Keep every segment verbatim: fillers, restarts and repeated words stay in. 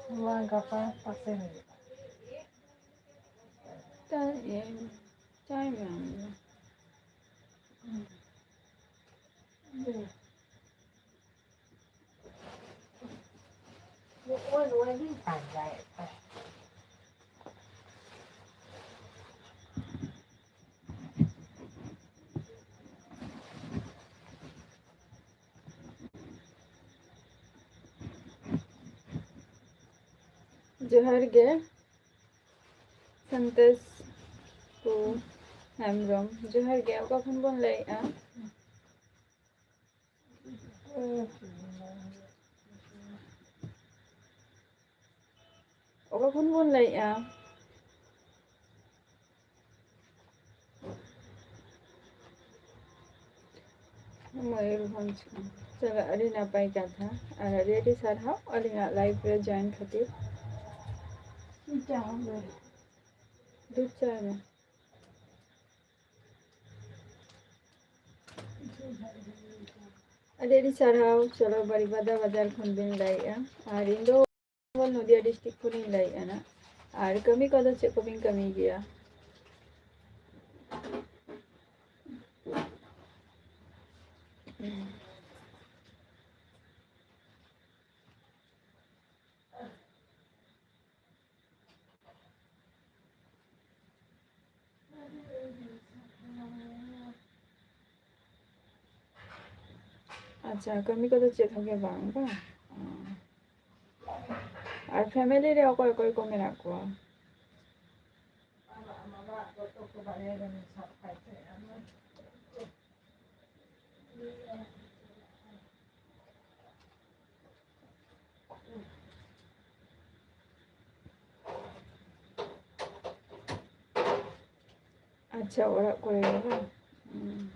ᱱᱚᱣᱟ ᱜᱟᱯᱟ ᱯᱟᱥᱮ ᱦᱩᱭᱩᱜᱼᱟ᱾ ᱪᱟᱭ ᱮᱢ, ᱪᱟᱭ ᱢᱮ ᱟᱢ ᱫᱚ᱾ ᱱᱚᱜᱼᱚᱭ ᱱᱚᱣᱟ ᱜᱤᱧ ᱯᱟᱸᱡᱟᱭᱮᱫ ᱛᱟᱦᱮᱸᱫ᱾ ᱡᱚᱦᱟᱨ ᱜᱮ, ᱥᱟᱱᱛᱮᱥ ᱠᱚ ᱦᱮᱢᱵᱨᱚᱢ, ᱡᱚᱦᱟᱨ ᱜᱮ᱾ ᱚᱠᱟ ᱠᱷᱚᱱ ᱵᱚᱱ ᱞᱟᱹᱭᱮᱫᱼᱟ? ᱚᱠᱟ ᱠᱷᱚᱱ ᱵᱚᱱ ᱞᱟᱹᱭᱮᱫᱼᱟ? ᱢᱚᱭᱩᱨᱵᱷᱚᱸᱡᱽ ᱠᱷᱚᱱ᱾ ᱪᱚᱞᱚ, ᱟᱹᱰᱤ ᱱᱟᱯᱟᱭ ᱠᱟᱛᱷᱟ᱾ ᱟᱨ ᱟᱹᱰᱤ ᱟᱹᱰᱤ ᱥᱟᱨᱦᱟᱣ ᱟᱹᱞᱤᱧᱟᱜ live ᱨᱮ join ᱠᱷᱟᱹᱛᱤᱨ᱾ ᱫᱩᱫᱷ ᱪᱟ ᱢᱮ᱾ ᱟᱹᱰᱤ ᱟᱹᱰᱤ ᱥᱟᱨᱦᱟᱣ᱾ ᱪᱚᱞᱚ, ᱵᱟᱨᱤᱯᱟᱫᱟ ᱵᱟᱡᱟᱨ ᱠᱷᱚᱱ ᱵᱤᱱ ᱞᱟᱹᱭᱮᱫᱼᱟ᱾ ᱟᱨ ᱤᱧ ᱫᱚ ᱱᱚᱫᱤᱭᱟ district ᱠᱷᱚᱱᱤᱧ ᱞᱟᱹᱭᱮᱫᱼᱟ ᱱᱟᱜ᱾ ᱟᱨ ᱠᱟᱹᱢᱤ ᱠᱚᱫᱚ ᱪᱮᱫ ᱠᱚᱵᱤᱱ ᱠᱟᱹᱢᱤ ᱜᱮᱭᱟ? ᱟᱪᱪᱷᱟ, ᱠᱟᱹᱢᱤ ᱠᱚᱫᱚ ᱪᱮᱫ ᱦᱚᱸ ᱜᱮ ᱵᱟᱝ, ᱵᱟᱝ? ᱚ᱾ ᱟᱨ family ᱨᱮ ᱚᱠᱚᱭ ᱚᱠᱚᱭ ᱠᱚ ᱢᱮᱱᱟᱜ ᱠᱚᱣᱟ? ᱟᱪᱪᱷᱟ, ᱚᱲᱟᱜ ᱠᱚᱨᱮ ᱜᱮ ᱵᱟᱝ? ᱦᱩᱸ᱾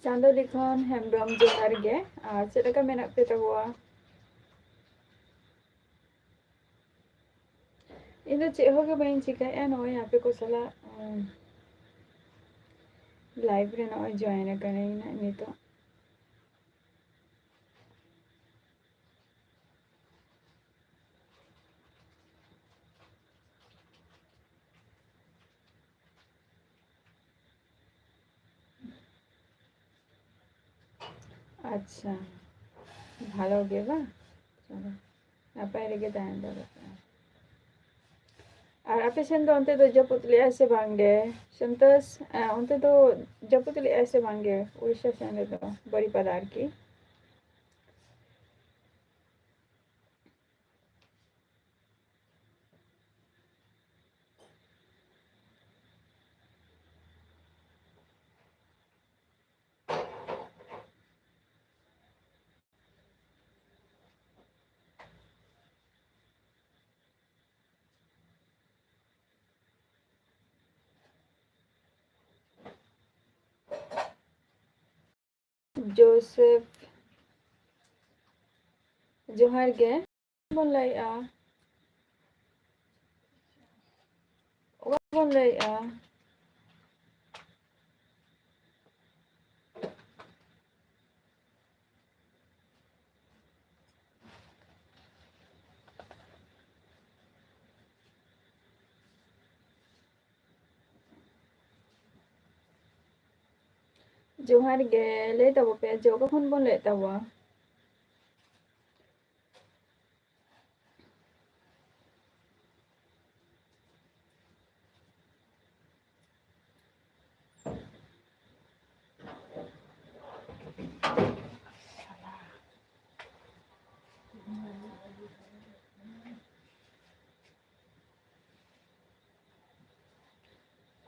ᱪᱟᱸᱫᱚ ᱞᱤᱠᱷᱚᱱ ᱦᱮᱢᱵᱨᱚᱢ, ᱡᱚᱦᱟᱨ ᱜᱮ᱾ ᱟᱨ ᱪᱮᱫ ᱞᱮᱠᱟ ᱢᱮᱱᱟᱜ ᱯᱮ ᱛᱟᱵᱚᱣᱟ? ᱤᱧ ᱫᱚ ᱪᱮᱫ ᱦᱚᱸ ᱜᱮ ᱵᱟᱹᱧ ᱪᱤᱠᱟᱹᱭᱮᱫᱼᱟ, ᱱᱚᱜᱼᱚᱭ ᱟᱯᱮ ᱠᱚ ᱥᱟᱞᱟᱜ, ᱩᱸ, live ᱨᱮ ᱱᱚᱜᱼᱚᱭ join ᱟᱠᱟᱱᱟᱹᱧ ᱱᱟᱜ ᱱᱤᱛᱚᱜ᱾ ᱟᱪᱪᱷᱟ, ᱵᱷᱟᱞᱚ ᱜᱮ ᱵᱟᱝ? ᱪᱚᱞᱚ, ᱱᱟᱯᱟᱭ ᱨᱮᱜᱮ ᱛᱟᱦᱮᱱ ᱫᱚᱨᱠᱟᱨ᱾ ᱟᱨ ᱟᱯᱮ ᱥᱮᱱ ᱫᱚ ᱚᱱᱛᱮ ᱫᱚ ᱡᱟᱹᱯᱩᱫ ᱞᱮᱜᱼᱟᱭ ᱥᱮ ᱵᱟᱝ ᱜᱮ? ᱥᱟᱱᱛᱳᱥ, ᱮ, ᱚᱱᱛᱮ ᱫᱚ ᱡᱟᱹᱯᱩᱫ ᱞᱮᱜᱼᱟᱭ ᱥᱮ ᱵᱟᱝ ᱜᱮ? ᱩᱲᱤᱥᱥᱟ ᱥᱮᱱ ᱨᱮᱫᱚ, ᱵᱟᱨᱤᱯᱟᱫᱟ ᱟᱨᱠᱤ᱾ ᱡᱳᱥᱮᱯᱷ, ᱡᱚᱦᱟᱨ ᱜᱮ᱾ ᱵᱚᱱ ᱞᱟᱹᱭᱮᱜᱼᱟ, ᱚᱠᱟ ᱵᱚᱱ ᱞᱟᱹᱭᱮᱜᱼᱟ? ᱡᱚᱦᱟᱨ ᱜᱮ, ᱞᱟᱹᱭ ᱛᱟᱵᱚ ᱯᱮ ᱡᱮ ᱚᱠᱟ ᱠᱷᱚᱱ ᱵᱚᱱ ᱞᱟᱹᱭᱮᱫ ᱛᱟᱵᱚᱣᱟ?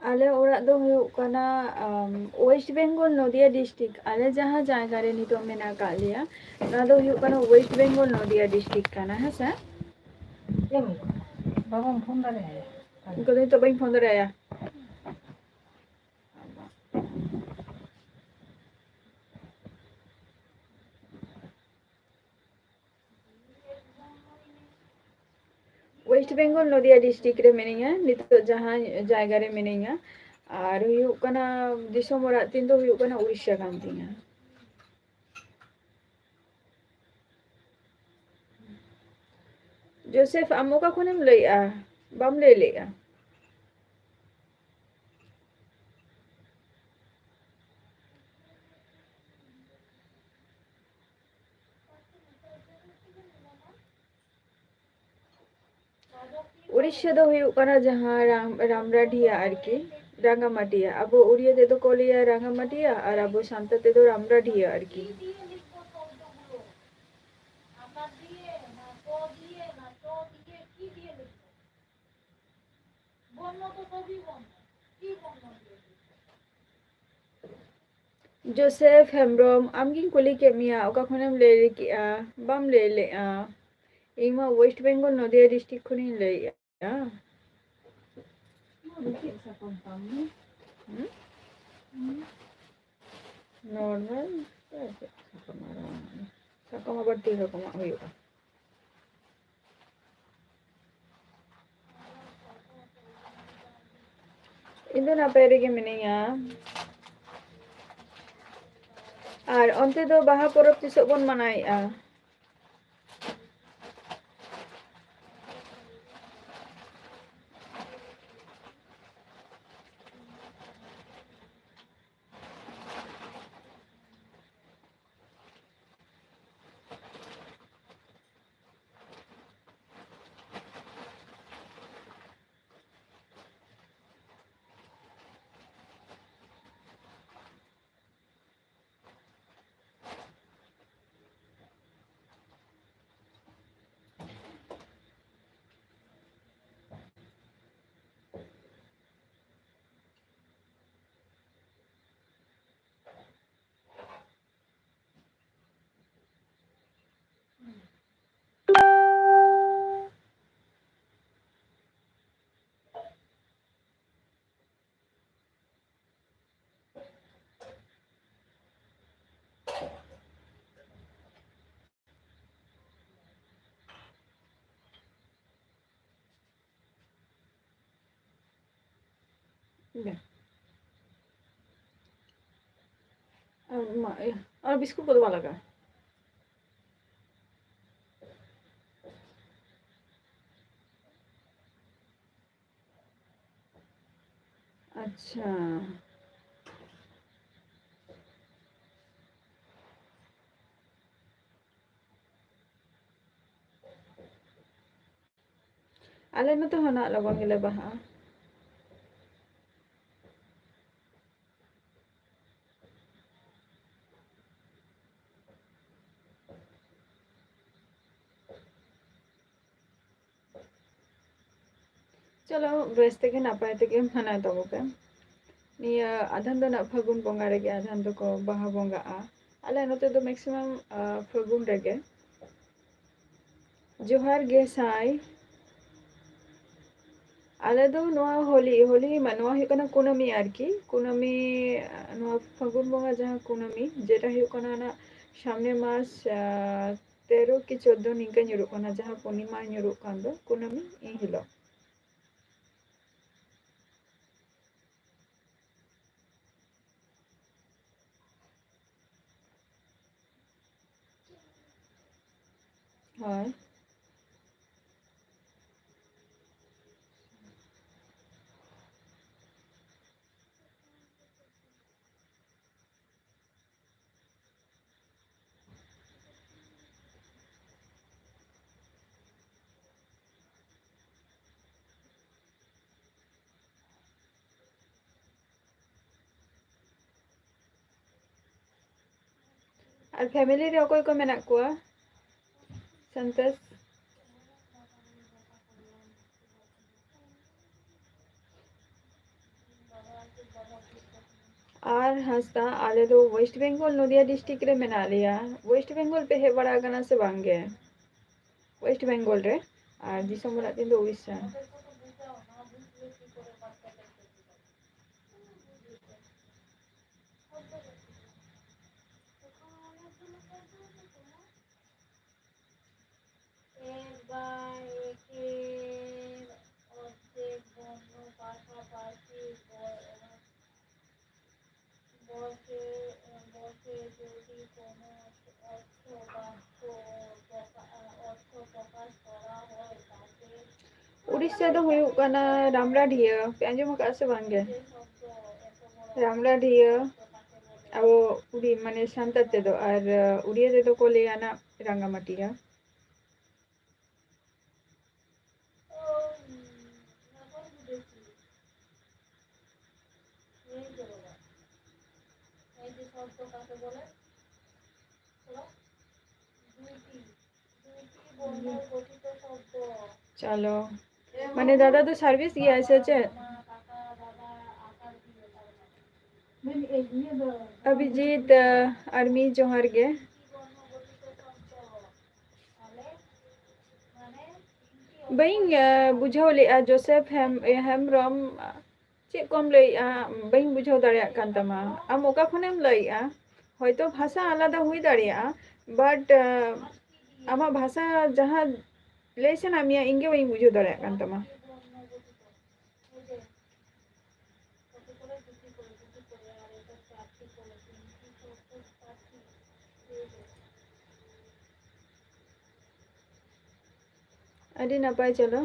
ᱟᱞᱮ ᱚᱲᱟᱜ ᱫᱚ ᱦᱩᱭᱩᱜ ᱠᱟᱱᱟ, ᱟᱢ, West Bengal, ᱱᱚᱫᱤᱭᱟ district᱾ ᱟᱞᱮ ᱡᱟᱦᱟᱸ ᱡᱟᱭᱜᱟ ᱨᱮ ᱱᱤᱛᱚᱜ ᱢᱮᱱᱟᱜ ᱟᱠᱟᱫ ᱞᱮᱭᱟ, ᱱᱚᱣᱟ ᱫᱚ ᱦᱩᱭᱩᱜ ᱠᱟᱱᱟ West Bengal, ᱱᱚᱫᱤᱭᱟ district ᱠᱟᱱᱟ, ᱦᱮᱸ ᱥᱮ? ᱵᱟᱵᱟᱢ ᱯᱷᱳᱱ ᱫᱟᱲᱮᱭᱟᱭᱟ? ᱩᱱᱠᱩ ᱫᱚ ᱱᱤᱛᱚᱜ ᱵᱟᱹᱧ ᱯᱷᱳᱱ ᱫᱟᱲᱮᱭᱟᱭᱟ᱾ West Bengal, ᱱᱚᱫᱤᱭᱟ district ᱨᱮ ᱢᱤᱱᱟᱹᱧᱟ, ᱱᱤᱛᱚᱜ ᱡᱟᱦᱟᱸ ᱡᱟᱭᱜᱟ ᱨᱮ ᱢᱤᱱᱟᱹᱧᱟ᱾ ᱟᱨ ᱦᱩᱭᱩᱜ ᱠᱟᱱᱟ, ᱫᱤᱥᱚᱢ ᱚᱲᱟᱜ ᱛᱤᱧ ᱫᱚ ᱦᱩᱭᱩᱜ ᱠᱟᱱᱟ ᱩᱲᱤᱥᱥᱟ ᱠᱟᱱ ᱛᱤᱧᱟ᱾ ᱡᱳᱥᱮᱯᱷ, ᱟᱢ ᱚᱠᱟ ᱠᱷᱚᱱᱮᱢ ᱞᱟᱹᱭᱮᱜᱼᱟ? ᱵᱟᱢ ᱞᱟᱹᱭ ᱞᱮᱜᱼᱟ᱾ ᱚᱵᱚᱥᱥᱚ ᱫᱚ ᱦᱩᱭᱩᱜ ᱠᱟᱱᱟ ᱡᱟᱦᱟᱸ ᱨᱟᱢ-, ᱨᱟᱢᱨᱟᱰᱤᱭᱟ ᱟᱨᱠᱤ, ᱨᱟᱸᱜᱟᱢᱟᱴᱤᱭᱟ᱾ ᱟᱵᱚ ᱩᱲᱤᱭᱟ ᱛᱮᱫᱚ ᱠᱚ ᱞᱟᱹᱭᱟ ᱨᱟᱸᱜᱟᱢᱟᱴᱤᱭᱟ ᱟᱨ ᱟᱵᱚ ᱥᱟᱱᱛᱟᱲ ᱛᱮᱫᱚ ᱨᱟᱢᱨᱟᱰᱤᱭᱟ ᱟᱨᱠᱤ᱾ ᱡᱳᱥᱮᱯᱷ ᱦᱮᱢᱵᱨᱚᱢ, ᱟᱢᱜᱤᱧ ᱠᱩᱞᱤ ᱠᱮᱫ ᱢᱮᱭᱟ, ᱚᱠᱟ ᱠᱷᱚᱱᱮᱢ ᱞᱟᱹᱭ ᱠᱮᱜᱼᱟ? ᱵᱟᱢ ᱞᱟᱹᱭ ᱞᱮᱜᱼᱟ᱾ ᱤᱧ ᱢᱟ West Bengal, ᱱᱚᱫᱤᱭᱟ district ᱠᱷᱚᱱᱤᱧ ᱞᱟᱹᱭᱮᱜᱼᱟ᱾ ᱦᱩᱸ? Normal ᱥᱟᱠᱟᱢ ᱟᱨ ᱵᱟᱝ, ᱥᱟᱠᱟᱢ ᱟᱵᱟᱨ ᱛᱤᱱ ᱨᱚᱠᱚᱢᱟᱜ ᱦᱩᱭᱩᱜᱼᱟ᱾ ᱤᱧ ᱫᱚ ᱱᱟᱯᱟᱭ ᱨᱮᱜᱮ ᱢᱤᱱᱟᱹᱧᱟ᱾ ᱟᱨ ᱚᱱᱛᱮ ᱫᱚ ᱵᱟᱦᱟ ᱯᱚᱨᱚᱵᱽ ᱛᱤᱥᱚᱜ ᱵᱚᱱ ᱢᱟᱱᱟᱣᱮᱫᱼᱟ? ᱟᱨ ᱢᱟ-, ᱤᱭᱟᱹ, ᱟᱨ ᱵᱤᱥᱠᱩᱴ ᱠᱚᱫᱚ ᱵᱟᱝ ᱞᱟᱜᱟᱜᱼᱟ᱾ ᱟᱪᱪᱷᱟ᱾ ᱟᱞᱮ ᱱᱚᱛᱮ ᱦᱚᱸ ᱱᱟᱜ ᱞᱚᱜᱚᱱ ᱜᱮᱞᱮ ᱵᱟᱦᱟᱜᱼᱟ᱾ ᱪᱚᱞᱚ, ᱵᱮᱥ ᱛᱮᱜᱮ ᱱᱟᱯᱟᱭ ᱛᱮᱜᱮ ᱢᱟᱱᱟᱣ ᱛᱟᱵᱚ ᱯᱮ᱾ ᱱᱤᱭᱟᱹ ᱟᱫᱷᱟᱱ ᱫᱚ ᱱᱟᱜ ᱯᱷᱟᱹᱜᱩᱱ ᱵᱚᱸᱜᱟ ᱨᱮᱜᱮ, ᱟᱫᱷᱟᱱ ᱫᱚᱠᱚ ᱵᱟᱦᱟ ᱵᱚᱸᱜᱟᱜᱼᱟ᱾ ᱟᱞᱮ ᱱᱚᱛᱮ ᱫᱚ maximum, ᱟ, ᱯᱷᱟᱹᱜᱩᱱ ᱨᱮᱜᱮ᱾ ᱡᱚᱦᱟᱨ ᱜᱮ ᱥᱟᱭ᱾ ᱟᱞᱮ ᱫᱚ ᱱᱚᱣᱟ ᱦᱳᱞᱤ, ᱦᱳᱞᱤ ᱢᱟ-, ᱱᱚᱣᱟ ᱦᱩᱭᱩᱜ ᱠᱟᱱᱟ ᱠᱩᱱᱟᱹᱢᱤ ᱟᱨᱠᱤ, ᱠᱩᱱᱟᱹᱢᱤ, ᱱᱚᱣᱟ ᱯᱷᱟᱹᱜᱩᱱ ᱵᱚᱸᱜᱟ ᱡᱟᱦᱟᱸ ᱠᱩᱱᱟᱹᱢᱤ, ᱡᱮᱴᱟ ᱦᱩᱭᱩᱜ ᱠᱟᱱᱟ ᱚᱱᱟ ᱥᱟᱢᱱᱮ ᱢᱟᱥ, ᱟ, ᱛᱮᱨᱚ ᱠᱤ ᱪᱳᱫᱽᱫᱳ ᱱᱤᱝᱠᱟᱹ ᱧᱩᱨᱩᱜ ᱠᱟᱱᱟ, ᱡᱟᱦᱟᱸ ᱯᱩᱨᱱᱤᱢᱟ ᱧᱩᱨᱩᱜ ᱠᱟᱱ ᱫᱚ ᱠᱩᱱᱟᱹᱢᱤ ᱮᱱ ᱦᱤᱞᱳᱜ᱾ ᱦᱳᱭ᱾ ᱟᱨ family ᱨᱮ ᱚᱠᱚᱭ ᱠᱚ ᱢᱮᱱᱟᱜ ᱠᱚᱣᱟ? ᱥᱟᱱᱛᱟᱥ᱾ ᱟᱨ ᱦᱟᱸᱥᱫᱟ, ᱟᱞᱮ ᱫᱚ West Bengal, ᱱᱚᱫᱤᱭᱟ district ᱨᱮ ᱢᱮᱱᱟᱜ ᱞᱮᱭᱟ᱾ West Bengal ᱯᱮ ᱦᱮᱡ ᱵᱟᱲᱟ ᱟᱠᱟᱱᱟ ᱥᱮ ᱵᱟᱝ ᱜᱮ? West Bengal ᱨᱮ, ᱟᱨ ᱫᱤᱥᱚᱢ ᱚᱲᱟᱜ ᱛᱤᱧ ᱫᱚ ᱩᱲᱤᱥᱥᱟ᱾ ᱮᱠ ᱵᱟ ᱮᱠᱮᱨ ᱚᱨᱫᱷᱮᱠ ᱵᱚᱨᱱᱚ ᱯᱟᱥᱟᱯᱟᱥᱤ ᱵᱚ-, ᱵᱚᱥᱮ, ᱵᱚᱥᱮ ᱡᱩᱫᱤ ᱠᱳᱱᱳ ᱚᱨᱛᱷᱚ ᱵᱟᱠᱠᱚ ᱯᱨᱚᱠᱟ-, ᱚᱨᱛᱷᱚ ᱯᱨᱚᱠᱟᱥ ᱠᱚᱨᱟ ᱦᱚᱭ ᱛᱟᱦᱞᱮ ᱩᱲᱤᱥᱥᱟ ᱫᱚ ᱦᱩᱭᱩᱜ ᱠᱟᱱᱟ ᱨᱟᱢᱲᱟᱰᱤᱦᱟᱹ᱾ ᱯᱮ ᱟᱸᱡᱚᱢ ᱟᱠᱟᱫᱼᱟ ᱥᱮ ᱵᱟᱝ ᱜᱮ? ᱨᱟᱢᱲᱟᱰᱤᱦᱟᱹ, ᱟᱵᱚ ᱩᱲᱤ-, ᱢᱟᱱᱮ ᱥᱟᱱᱛᱟᱲ ᱛᱮᱫᱚ, ᱟᱨ, ᱟᱸ, ᱩᱲᱤᱭᱟ ᱛᱮᱫᱚ ᱠᱚ ᱞᱟᱹᱭᱟ ᱱᱟᱜ ᱨᱟᱸᱜᱟᱢᱟᱴᱤᱭᱟ᱾ ᱪᱚᱞᱚ᱾ ᱢᱟᱱᱮ ᱫᱟᱫᱟ ᱫᱚ ᱥᱟᱨᱵᱷᱤᱥ ᱜᱮᱭᱟᱭ ᱥᱮ ᱪᱮᱫ? ᱚᱵᱷᱤᱡᱤᱛ, ᱟᱨᱢᱤ ᱡᱚᱦᱟᱨ ᱜᱮ᱾ ᱵᱟᱹᱧ, ᱟᱸ, ᱵᱩᱡᱷᱟᱹᱣ ᱞᱮᱜᱼᱟ, ᱡᱳᱥᱮᱯ ᱦᱮᱢ-, ᱦᱮᱢᱵᱨᱚᱢ, ᱪᱮᱫ ᱠᱚᱢ ᱞᱟᱹᱭᱮᱜᱼᱟ? ᱵᱟᱹᱧ ᱵᱩᱡᱷᱟᱹᱣ ᱫᱟᱲᱮᱭᱟᱜ ᱠᱟᱱ ᱛᱟᱢᱟ᱾ ᱟᱢ ᱚᱠᱟ ᱠᱷᱚᱱᱮᱢ ᱞᱟᱹᱭᱮᱜᱼᱟ? ᱦᱚᱭᱛᱳ ᱵᱷᱟᱥᱟ ᱟᱞᱟᱫᱟ ᱦᱩᱭ ᱫᱟᱲᱮᱭᱟᱜᱼᱟ, but, ᱟᱸ, ᱟᱢᱟᱜ ᱵᱷᱟᱥᱟ ᱡᱟᱦᱟᱸ ᱞᱟᱹᱭ ᱥᱟᱱᱟ ᱢᱮᱭᱟ, ᱤᱧ ᱜᱮ ᱵᱟᱹᱧ ᱵᱩᱡᱷᱟᱹᱣ ᱫᱟᱲᱮᱭᱟᱜ ᱠᱟᱱ ᱛᱟᱢᱟ᱾ ᱟᱹᱰᱤ ᱱᱟᱯᱟᱭ, ᱪᱚᱞᱚ᱾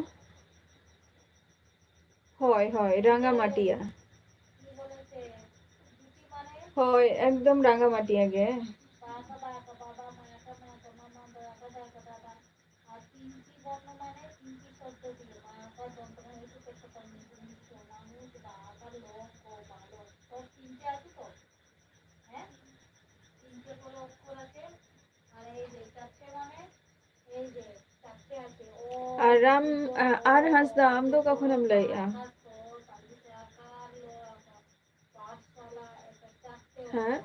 ᱦᱳᱭ, ᱦᱳᱭ, ᱨᱟᱸᱜᱟ ᱢᱟᱴᱤᱭᱟ᱾ ᱦᱳᱭ, ᱮᱠᱫᱚᱢ ᱨᱟᱸᱜᱟ ᱢᱟᱴᱤᱭᱟ ᱜᱮ᱾ ᱟᱨ ᱟᱢ, ᱟ-, ᱟᱨ ᱦᱟᱸᱥᱫᱟ, ᱟᱢ ᱫᱚ ᱚᱠᱟ ᱠᱷᱚᱱᱮᱢ ᱞᱟᱹᱭᱮᱜᱼᱟ? ᱦᱮᱸ?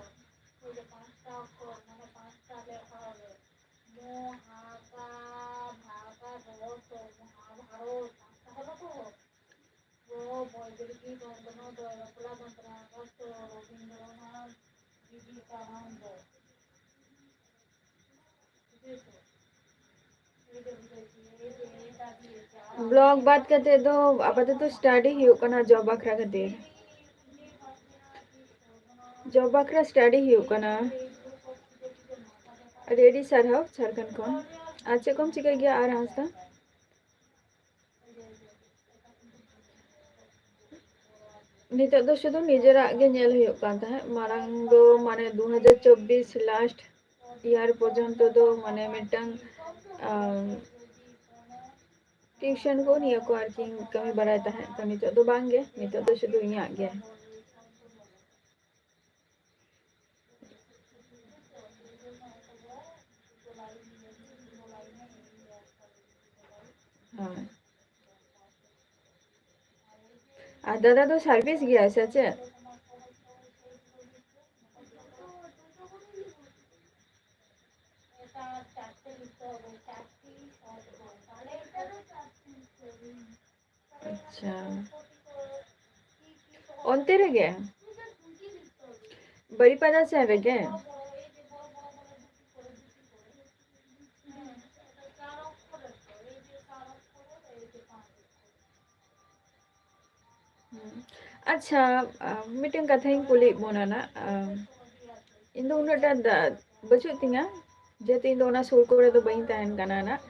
ᱵᱞᱚᱜ ᱵᱟᱫ ᱠᱟᱛᱮ ᱫᱚ ᱟᱯᱟᱛᱚᱛᱚ ᱥᱴᱟᱰᱤ ᱦᱩᱭᱩᱜ ᱠᱟᱱᱟ, ᱡᱚᱵ ᱵᱟᱠᱷᱨᱟ ᱠᱷᱟᱹᱛᱤᱨ᱾ ᱡᱚᱵ ᱵᱟᱠᱷᱨᱟ ᱥᱴᱟᱰᱤ ᱦᱩᱭᱩᱜ ᱠᱟᱱᱟ᱾ ᱟᱹᱰᱤ ᱟᱹᱰᱤ ᱥᱟᱨᱦᱟᱣ ᱡᱷᱟᱲᱠᱷᱚᱸᱰ ᱠᱷᱚᱱ᱾ ᱟᱨ ᱪᱮᱫ ᱠᱚᱢ ᱪᱤᱠᱟᱹᱭ ᱜᱮᱭᱟ ᱟᱨ ᱦᱟᱸᱥᱫᱟ? ᱱᱤᱛᱚᱜ ᱫᱚ ᱥᱩᱫᱷᱩ ᱱᱤᱡᱮᱨᱟᱜ ᱜᱮ ᱧᱮᱞ ᱦᱩᱭᱩᱜ ᱠᱟᱱ ᱛᱟᱦᱮᱸᱫ᱾ ᱢᱟᱲᱟᱝ ᱫᱚ ᱢᱟᱱᱮ ᱫᱩ ᱦᱟᱡᱟᱨ ᱪᱚᱵᱵᱤᱥ last year ᱯᱚᱨᱡᱚᱱᱛᱚ ᱫᱚ ᱢᱟᱱᱮ ᱢᱤᱫᱴᱟᱝ, ᱟᱢ, ᱴᱤᱭᱩᱥᱚᱱ ᱠᱚ ᱱᱤᱭᱟᱹ ᱠᱚ ᱟᱨᱠᱤ ᱠᱟᱹᱢᱤ ᱵᱟᱲᱟᱭ ᱛᱟᱦᱮᱸᱫ᱾ ᱛᱚ ᱱᱤᱛᱚᱜ ᱫᱚ ᱵᱟᱝ ᱜᱮ, ᱱᱤᱛᱚᱜ ᱫᱚ ᱥᱩᱫᱷᱩ ᱤᱧᱟᱹᱜ ᱜᱮ᱾ ᱦᱳᱭ᱾ ᱟᱨ ᱫᱟᱫᱟ ᱫᱚ ᱥᱟᱨᱵᱷᱤᱥ ᱜᱮᱭᱟᱭ ᱥᱮ ᱪᱮᱫ? ᱟᱪᱪᱷᱟ᱾ ᱚᱱᱛᱮ ᱨᱮᱜᱮ? ᱵᱟᱨᱤᱯᱟᱫᱟ ᱥᱮᱱ ᱨᱮᱜᱮ? ᱦᱩᱸ᱾ ᱟᱪᱪᱷᱟ, ᱟ, ᱢᱤᱫᱴᱮᱱ ᱠᱟᱛᱷᱟᱧ ᱠᱩᱞᱤᱭᱮᱫ ᱵᱚᱱᱟ ᱱᱟᱜ, ᱟ, ᱤᱧ ᱫᱚ ᱩᱱᱟᱹᱜ ᱴᱟ ᱫᱟ-, ᱵᱟᱹᱪᱩᱜ ᱛᱤᱧᱟ, ᱡᱮᱦᱮᱛᱩ ᱤᱧ ᱫᱚ ᱚᱱᱟ ᱥᱩᱨ ᱠᱚᱨᱮ ᱫᱚ ᱵᱟᱹᱧ ᱛᱟᱦᱮᱱ ᱠᱟᱱᱟ ᱱᱟᱜ᱾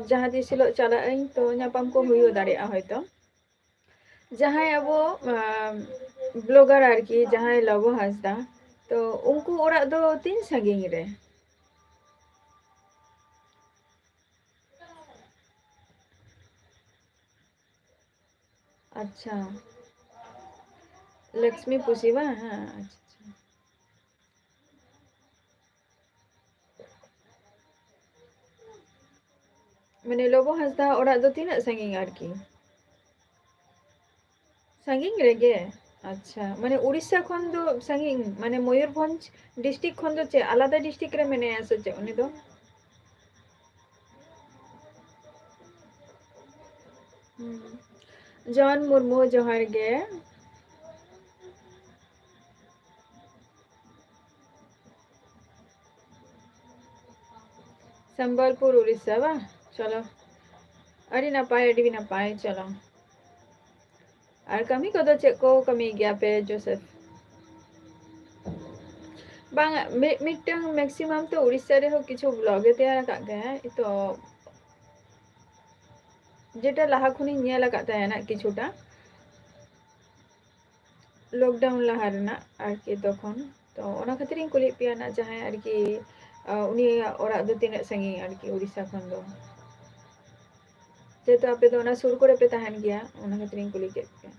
ᱡᱟᱦᱟᱸ ᱛᱤᱥ ᱦᱤᱞᱳᱜ ᱪᱟᱞᱟᱜ ᱟᱹᱧ, ᱛᱚ ᱧᱟᱯᱟᱢ ᱠᱚ ᱦᱩᱭᱩᱜ ᱫᱟᱲᱮᱭᱟᱜᱼᱟ ᱦᱚᱭᱛᱚ᱾ ᱡᱟᱦᱟᱸᱭ ᱟᱵᱚ, ᱟ, blogger ᱟᱨᱠᱤ, ᱡᱟᱦᱟᱸᱭ ᱞᱚᱵᱚ ᱦᱟᱸᱥᱫᱟ, ᱛᱚ ᱩᱱᱠᱩ ᱚᱲᱟᱜ ᱫᱚ ᱛᱤᱱ ᱥᱟᱺᱜᱤᱧ ᱨᱮ? ᱟᱪᱪᱷᱟ, ᱞᱚᱠᱥᱢᱤ ᱯᱩᱥᱤ ᱵᱟᱝ? ᱦᱮᱸ, ᱟᱪᱪᱷᱟ, ᱟᱪᱪᱷᱟ᱾ ᱢᱟᱱᱮ ᱞᱚᱵᱚ ᱦᱟᱸᱥᱫᱟ ᱚᱲᱟᱜ ᱫᱚ ᱛᱤᱱᱟᱹᱜ ᱥᱟᱺᱜᱤᱧ ᱟᱨᱠᱤ? ᱥᱟᱺᱜᱤᱧ ᱨᱮᱜᱮ? ᱟᱪᱪᱷᱟ, ᱢᱟᱱᱮ ᱩᱲᱤᱥᱥᱟ ᱠᱷᱚᱱ ᱫᱚ ᱥᱟᱺᱜᱤᱧ, ᱢᱟᱱᱮ ᱢᱚᱭᱩᱨᱵᱷᱚᱸᱡᱽ district ᱠᱷᱚᱱ ᱫᱚ ᱪᱮᱫ ᱟᱞᱟᱫᱟ district ᱨᱮ ᱢᱮᱱᱟᱭᱟ ᱥᱮ ᱪᱮᱫ ᱩᱱᱤ ᱫᱚ? ᱦᱩᱸ᱾ ᱡᱚᱱ ᱢᱩᱨᱢᱩ, ᱡᱚᱦᱟᱨ ᱜᱮ᱾ ᱥᱚᱢᱵᱚᱞᱯᱩᱨ, ᱩᱲᱤᱥᱥᱟ ᱵᱟᱝ? ᱪᱚᱞᱚ, ᱟᱹᱰᱤ ᱱᱟᱯᱟᱭ, ᱟᱹᱰᱤ ᱱᱟᱯᱟᱭ᱾ ᱪᱚᱞᱚ, ᱟᱨ ᱠᱟᱹᱢᱤ ᱠᱚᱫᱚ ᱪᱮᱫ ᱠᱚ ᱠᱟᱹᱢᱤ ᱜᱮᱭᱟ ᱯᱮ, ᱡᱳᱥᱮᱯᱷ? ᱵᱟᱝ, ᱢᱤᱫ, ᱢᱤᱫᱴᱟᱝ maximum ᱛᱚ ᱩᱲᱤᱥᱥᱟ ᱨᱮᱦᱚᱸ ᱠᱤᱪᱷᱩ vlog ᱮ ᱛᱮᱭᱟᱨ ᱟᱠᱟᱫ ᱜᱮᱭᱟ ᱛᱚ, ᱡᱮᱴᱟ ᱞᱟᱦᱟ ᱠᱷᱚᱱᱤᱧ ᱧᱮᱞ ᱟᱠᱟᱫ ᱛᱟᱦᱮᱱᱟ ᱠᱤᱪᱷᱩᱴᱟ, lockdown ᱞᱟᱦᱟ ᱨᱮᱱᱟᱜ ᱟᱨᱠᱤ ᱛᱚᱠᱷᱚᱱ᱾ ᱛᱚ ᱚᱱᱟ ᱠᱷᱟᱹᱛᱤᱨ ᱤᱧ ᱠᱩᱞᱤᱭᱮᱫ ᱯᱮᱭᱟ ᱱᱟᱜ, ᱡᱟᱦᱟᱸᱭ ᱟᱨᱠᱤ, ᱟ, ᱩᱱᱤᱭᱟᱜ ᱚᱲᱟᱜ ᱫᱚ ᱛᱤᱱᱟᱹᱜ ᱥᱟᱺᱜᱤᱧ ᱟᱨᱠᱤ ᱩᱲᱤᱥᱥᱟ ᱠᱷᱚᱱ ᱫᱚ? ᱡᱮᱦᱮᱛᱩ ᱟᱯᱮ ᱫᱚ ᱚᱱᱟ ᱥᱩᱨ ᱠᱚᱨᱮ ᱯᱮ ᱛᱟᱦᱮᱱ ᱜᱮᱭᱟ, ᱚᱱᱟ ᱠᱷᱟᱹᱛᱤᱨ ᱤᱧ ᱠᱩᱞᱤ ᱠᱮᱫ ᱯᱮᱭᱟ᱾